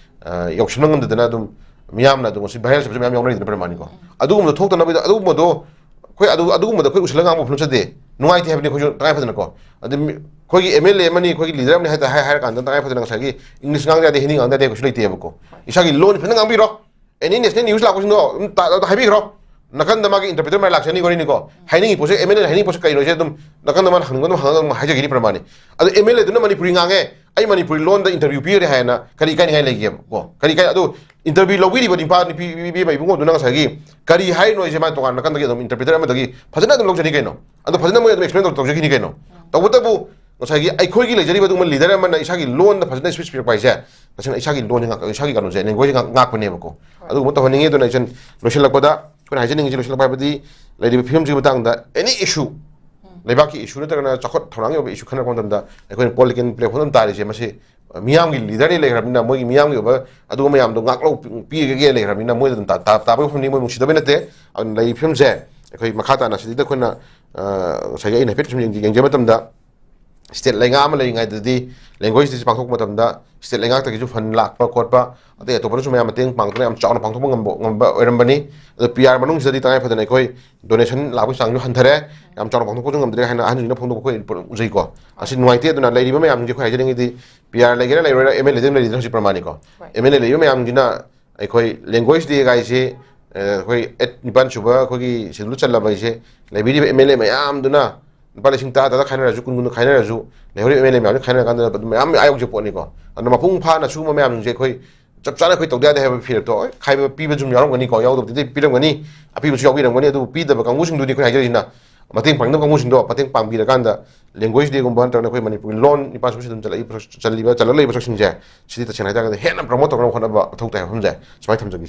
ꯑ, ꯌꯧꯁꯤꯟꯕ ꯉꯝꯗꯗꯅ ꯑꯗꯨꯝ ꯃꯤꯌꯥꯝꯅ ꯑꯗꯨꯝ ꯉꯁꯤ ꯚꯥꯏꯔꯦꯜ ꯆꯠꯄꯁꯨ ꯃꯌꯥꯝ ꯌꯥꯎꯅꯔꯤꯗꯅ ꯄ꯭ꯔꯃꯥꯅꯤꯀꯣ꯫ ꯑꯗꯨꯒꯨꯝꯕꯗꯣ ꯊꯣꯛꯇꯅꯕꯒꯤꯗ ꯑꯗꯨꯒꯨꯝꯕꯗꯣ ꯑꯩꯈꯣꯏ ꯑꯗꯨ, ꯑꯗꯨꯒꯨꯝꯕꯗ ꯑꯩꯈꯣꯏ ꯎꯁꯤꯜꯂꯒ ꯉꯥꯡꯕ ꯐꯨꯜ ꯆꯠꯇꯦ꯫ ꯅꯨꯡꯉꯥꯏꯇꯦ ꯍꯥꯏꯕꯅꯤ ꯑꯩꯈꯣꯏꯁꯨ ꯇꯉꯥꯏ ꯐꯗꯅꯀꯣ꯫ ꯑꯗ ꯃꯤ-, ꯑꯩꯈꯣꯏꯒꯤ ꯑꯦꯝ ꯑꯦꯜ ꯑꯦ ꯑꯃꯅꯤ, ꯑꯩꯈꯣꯏꯒꯤ ꯂꯤꯗꯔ ꯑꯃꯅꯤ ꯍꯥꯏ ꯇꯥ-, ꯍꯥꯏ-, ꯍꯥꯏꯔ ꯀꯥꯟꯗ ꯇꯉꯥꯏ ꯐꯗꯅ ꯉꯁꯥꯏꯒꯤ ꯏꯪꯂꯤꯁ ꯉꯥꯡꯗ ꯌꯥꯗꯦ, ꯍꯤꯟꯗꯤ ꯉꯥꯡꯗ ꯌꯥꯗꯦ ꯀꯩꯁꯨ ꯂꯩꯇꯦꯕꯀꯣ꯫ ꯏꯁꯥꯒꯤ ꯂꯣꯟ ꯐꯖꯅ ꯉꯥꯡꯕꯤꯔꯣ꯫ ꯑꯦꯅꯤ ꯅꯦꯁꯅꯦꯜ ꯅ꯭ꯌꯨꯁ ꯂꯥꯛꯄꯁꯤꯡꯗꯣ ꯑꯗꯨꯝ ꯇꯥ-, ꯑꯗꯨꯝ ꯍꯥꯏꯕꯤꯈ꯭ꯔꯣ꯫ ꯅꯥꯀꯟꯗ ꯃꯥꯒꯤ ꯏꯟꯇꯔꯄ꯭ꯔꯤꯇꯔ ꯃꯥꯏ ꯂꯥꯛꯆꯅꯤ ꯋꯥꯔꯤꯅꯤꯀꯣ꯫ ꯍꯥꯏꯅꯤꯡꯉꯤ ꯄꯣꯠꯁꯦ, ꯑꯦꯝ ꯑꯦꯜ ꯑꯦꯅ ꯍꯥꯏꯅꯤꯡꯉꯤ ꯄꯣꯠꯁꯦ ꯀꯩꯅꯣꯁꯦ ꯑꯗꯨꯝ ꯅꯥꯀꯟꯗ ꯃꯥꯅ ꯍꯪꯅꯤꯡꯕ ꯑꯗꯨꯝ ꯍꯪꯉꯒ ꯑꯗꯨꯝ ꯍꯥꯏꯖꯈꯤꯅꯤ ꯄ꯭ꯔꯃꯥꯅꯤ꯫ ꯑꯗꯣ ꯑꯦꯝ ꯑꯦꯜ ꯑꯦꯗꯨꯅ ꯃꯅꯤꯄꯨꯔꯤ ꯉꯥꯡꯉꯦ, ꯑꯩ ꯃꯅꯤꯄꯨꯔꯤ ꯂꯣꯟꯗ ꯏꯟꯇꯔꯚ꯭ꯌꯨ ꯄꯤꯔꯦ ꯍꯥꯏꯅ ꯀꯔꯤ ꯏꯀꯥꯏꯅꯤꯡꯉꯥꯏ ꯂꯩꯒꯦꯕ ꯀꯣ? ꯀꯔꯤ ꯏꯀꯥꯏ? ꯑꯗꯣ ꯏꯟꯇꯔꯚ꯭ꯌꯨ ꯂꯧꯕꯤꯔꯤꯕ ꯅꯤꯄꯥ, ꯅꯨꯄꯤ, ꯅꯨꯄꯤ ꯑꯃ ꯏꯕꯨꯡꯉꯣꯗꯨꯅ ꯉꯁꯥꯏꯒꯤ ꯀꯔꯤ ꯍꯥꯏꯔꯤꯅꯣ ꯍꯥꯏꯁꯦ ꯃꯥ ꯇꯣꯉꯥꯟꯅ ꯅꯥꯀꯟꯗꯒꯤ ꯑꯗꯨꯝ ꯏꯟꯇꯔꯄ꯭ꯔꯤꯇꯔ ꯑꯃꯗꯒꯤ ꯐꯖꯅ ꯑꯗꯨꯝ ꯂꯧꯖꯅꯤ ꯀꯩꯅꯣ꯫ ꯑꯗꯣ ꯐꯖꯅ ꯃꯣꯏ ꯑꯗꯨꯝ ꯑꯦꯛꯁꯄ꯭ꯂꯦꯟ ꯇꯧ-, ꯇꯧꯖꯈꯤꯅꯤ ꯀꯩꯅꯣ꯫ ꯇꯧꯕꯇꯕꯨ ꯉꯁꯥꯏꯒꯤ ꯑꯩꯈꯣꯏꯒꯤ ꯂꯩꯖꯔꯤꯕ ꯑꯗꯨꯒꯨꯝꯕ ꯂꯤꯗꯔ ꯑꯃꯅ ꯏꯁꯥꯒꯤ ꯂꯣꯟꯗ ꯐꯖꯅ ꯁ꯭ꯄꯤꯆ ꯄꯤꯔꯛꯄ ꯍꯥꯏꯁꯦ, ꯇꯁꯦꯡꯅ ꯏꯁꯥꯒꯤ ꯂꯣꯟꯁꯦ ꯉꯥꯛ-, ꯏꯁꯥꯒꯤ ꯀꯩꯅꯣꯁꯦ, ꯂꯦꯡꯒ꯭ꯋꯦꯖꯁꯦ ꯉꯥꯛ-, ꯉꯥꯛꯄꯅꯦꯕꯀꯣ꯫ ꯑꯗꯨꯒꯨꯝꯕ ꯇꯧꯍꯟꯅꯤꯡꯉꯤ꯫ ꯑꯗꯨꯅ ꯏꯆꯟ, ꯂꯣꯏꯁꯤꯜꯂꯛꯄꯗ ꯑꯩꯈꯣꯏꯅ ꯍꯥꯏꯖꯅꯤꯡꯉꯤꯁꯦ, ꯂꯣꯏꯁꯤꯜꯂꯛꯄ ꯍꯥꯏꯕꯗꯤ ꯂꯩꯔꯤꯕ ꯐꯤꯕꯝꯁꯤꯒꯤ ꯃꯇꯥꯡꯗ ꯑꯦꯅꯤ ꯏꯁꯨ, ꯂꯩꯕꯥꯛꯀꯤ ꯏꯁꯨ ꯅꯠꯇ꯭ꯔꯒꯅ ꯆꯥꯎꯈꯠ ꯊꯧꯔꯥꯡꯒꯤ ꯑꯣꯏꯕ ꯏꯁꯨ ꯈꯟꯅꯔꯛꯄ ꯃꯇꯝꯗ ꯑꯩꯈꯣꯏꯅ ꯄꯣꯂꯤꯇꯤꯀꯦꯜ ꯄ꯭ꯂꯦꯠꯐꯣꯝ ꯑꯃ ꯇꯥꯔꯤꯁꯦ, ꯃꯁꯤ ꯃꯤꯌꯥꯝꯒꯤ ꯂꯤꯗꯔꯅꯤ ꯂꯩꯈ꯭ꯔꯕꯅꯤꯅ, ꯃꯣꯏꯒꯤ ꯃꯤꯌꯥꯝꯒꯤ ꯑꯣꯏꯕ ꯑꯗꯨꯒꯨꯝꯕ ꯃꯌꯥꯝꯗꯣ ꯉꯥꯛꯂꯧ ꯄꯤꯔꯒꯦ ꯂꯩꯈ꯭ꯔꯕꯅꯤꯅ, ꯃꯣꯏꯗ ꯑꯗꯨꯝ ꯇꯥ-, ꯇꯥ-, ꯇꯥꯕꯒꯤ ꯋꯥꯐꯝꯅꯤ, ꯃꯣꯏ ꯅꯨꯡꯁꯤꯗꯕꯩ ꯅꯠꯇꯦ꯫ ꯑꯗꯨꯅ ꯂꯩꯔꯤꯕ ꯐꯤꯕꯝꯁꯦ ꯑꯩꯈꯣꯏ ꯃꯈꯥ ꯇꯥꯅ ꯁꯤꯗꯩꯗ ꯑꯩꯈꯣꯏꯅ, ꯑ, ꯉꯁꯥꯏꯒꯤ ꯑꯩꯅ ꯍꯥꯏꯐꯦꯠ ꯁꯨꯝ ꯌꯦꯡꯖ-, ꯌꯦꯡꯖꯕ ꯃꯇꯝꯗ, state ꯂꯩꯉꯥꯛ ꯑꯃ ꯂꯩꯔꯤꯉꯩꯗꯗꯤ language day ꯁꯤ ꯄꯥꯡꯊꯣꯛꯄ ꯃꯇꯝꯗ state ꯂꯩꯉꯥꯛꯇꯒꯤꯁꯨ fund ꯂꯥꯛꯄ ꯈꯣꯠꯄ, ꯑꯇꯩ ꯑꯇꯣꯞꯄꯅꯁꯨ ꯃꯌꯥꯝ ꯃꯇꯦꯡ ꯄꯥꯡꯗꯨꯅ ꯌꯥꯝ ꯆꯥꯎꯅ ꯄꯥꯡꯊꯣꯛꯄ ꯉꯝꯕ, ꯉꯝꯕ ꯑꯣꯏꯔꯝꯕꯅꯤ꯫ ꯑꯗꯣ P R ꯃꯅꯨꯡꯁꯤꯗꯗꯤ ꯇꯉꯥꯏ ꯐꯗꯅ ꯑꯩꯈꯣꯏ donation ꯂꯥꯛꯄꯒꯤ ꯆꯥꯡꯁꯨ ꯍꯟꯊꯔꯦ, ꯌꯥꯝ ꯆꯥꯎꯅ ꯄꯥꯡꯊꯣꯛꯄꯁꯨ ꯉꯝꯗ꯭ꯔꯦ ꯍꯥꯏꯅ ꯑꯍꯟꯁꯤꯡꯅ ꯐꯣꯡꯗꯣꯛꯄ ꯑꯩꯈꯣꯏ ꯎꯖꯩꯀꯣ꯫ ꯑꯁꯤ ꯅꯨꯡꯉꯥꯏꯇꯦ꯫ ꯑꯗꯨꯅ ꯂꯩꯔꯤꯕ ꯃꯌꯥꯝꯁꯤꯡꯁꯦ ꯑꯩꯈꯣꯏ ꯍꯥꯏꯖꯅꯤꯡꯉꯤꯗꯤ P R ꯂꯩꯒꯦꯔꯥ ꯂꯩꯔꯣꯏꯔꯥ M L A ꯗꯤ ꯑꯗꯨꯝ ꯂꯩꯔꯤꯗꯅ ꯍꯧꯖꯤꯛ ꯄ꯭ꯔꯃꯥꯅꯤꯀꯣ꯫ ꯍꯣꯏ꯫ M L A ꯂꯩꯔꯤꯕ ꯃꯌꯥꯝꯁꯤꯅ ꯑꯩꯈꯣꯏ language day ꯒꯥꯏꯁꯦ, ꯑ, ꯑꯩꯈꯣꯏ eight, ꯅꯤꯄꯥꯟ ꯁꯨꯕ ꯑꯩꯈꯣꯏꯒꯤ schedule ꯆꯜꯂꯕ ꯍꯥꯏꯁꯦ, ꯂꯩꯕꯤꯔꯤꯕ M L A ꯃꯌꯥꯝꯗꯨꯅ ꯂꯨꯄꯥ ꯂꯤꯁꯤꯡ ꯇꯔꯥ, ꯇꯔꯥ ꯈꯥꯏꯅꯔꯁꯨ, ꯀꯨꯟ, ꯀꯨꯟ ꯈꯥꯏꯅꯔꯁꯨ, ꯂꯩꯍꯧꯔꯤꯕ M L A ꯃꯌꯥꯝꯁꯤ ꯈꯥꯏꯅꯔꯀꯥꯟꯗ ꯑꯗꯨꯝ ꯃꯌꯥꯝ ꯑꯥ ꯌꯧꯖ ꯄꯣꯠꯅꯤꯀꯣ꯫ ꯑꯗꯨꯅ ꯃꯄꯨꯡ ꯐꯥꯅ ꯁꯤꯒꯨꯝꯕ ꯃꯌꯥꯝꯁꯤꯡꯁꯦ ꯑꯩꯈꯣꯏ ꯆꯞ ꯆꯥꯅ ꯑꯩꯈꯣꯏ ꯇꯧꯗ ꯌꯥꯗꯦ ꯍꯥꯏꯕ ꯐꯤꯔꯦꯞꯇꯣ, ꯍꯣꯏ, ꯈꯥꯏꯕ ꯄꯤꯕꯁꯨ ꯌꯥꯎꯔꯝꯒꯅꯤꯀꯣ, ꯌꯥꯎꯗꯕꯗꯤ ꯄꯤꯔꯝꯒꯅꯤ, ꯑꯄꯤꯕꯁꯨ ꯌꯥꯎꯕꯤꯔꯝꯒꯅꯤ꯫ ꯑꯗꯨꯕꯨ ꯄꯤꯗꯕ ꯀꯥꯡꯕꯨꯁꯤꯡꯗꯨꯗꯤ ꯑꯩꯈꯣꯏ ꯍꯥꯏꯖꯔꯤꯁꯤꯅ, ꯃꯇꯦꯡ ꯄꯥꯡꯅꯕ ꯀꯥꯡꯕꯨꯁꯤꯡꯗꯣ ꯃꯇꯦꯡ ꯄꯥꯡꯕꯤꯔꯀꯥꯟꯗ language day ꯒꯨꯝꯕ ꯅꯠꯇ꯭ꯔꯒꯅ ꯑꯩꯈꯣꯏ ꯃꯅꯤꯄꯨꯔꯒꯤ ꯂꯣꯟ ꯅꯤꯄꯥꯟ ꯁꯨꯕ schedule ꯗ ꯆꯜꯂꯛꯏꯕ ꯄꯣꯠꯁꯛ-, ꯆꯜꯂꯤꯕ, ꯆꯜꯂꯛꯂꯤꯕ ꯄꯣꯠꯁꯛꯁꯤꯡꯁꯦ, ꯁꯤꯗꯤ ꯇꯁꯦꯡꯅ ꯍꯥꯏꯇꯥꯔꯒꯗꯤ ꯍꯦꯟꯅ promote ꯇꯧꯅꯕ ꯍꯣꯠꯅꯕ ꯃꯊꯧ ꯇꯥꯏ ꯍꯥꯏꯕ ꯋꯥꯐꯝꯁꯦ ꯁꯨꯃꯥꯏꯅ ꯊꯝꯖꯒꯦ꯫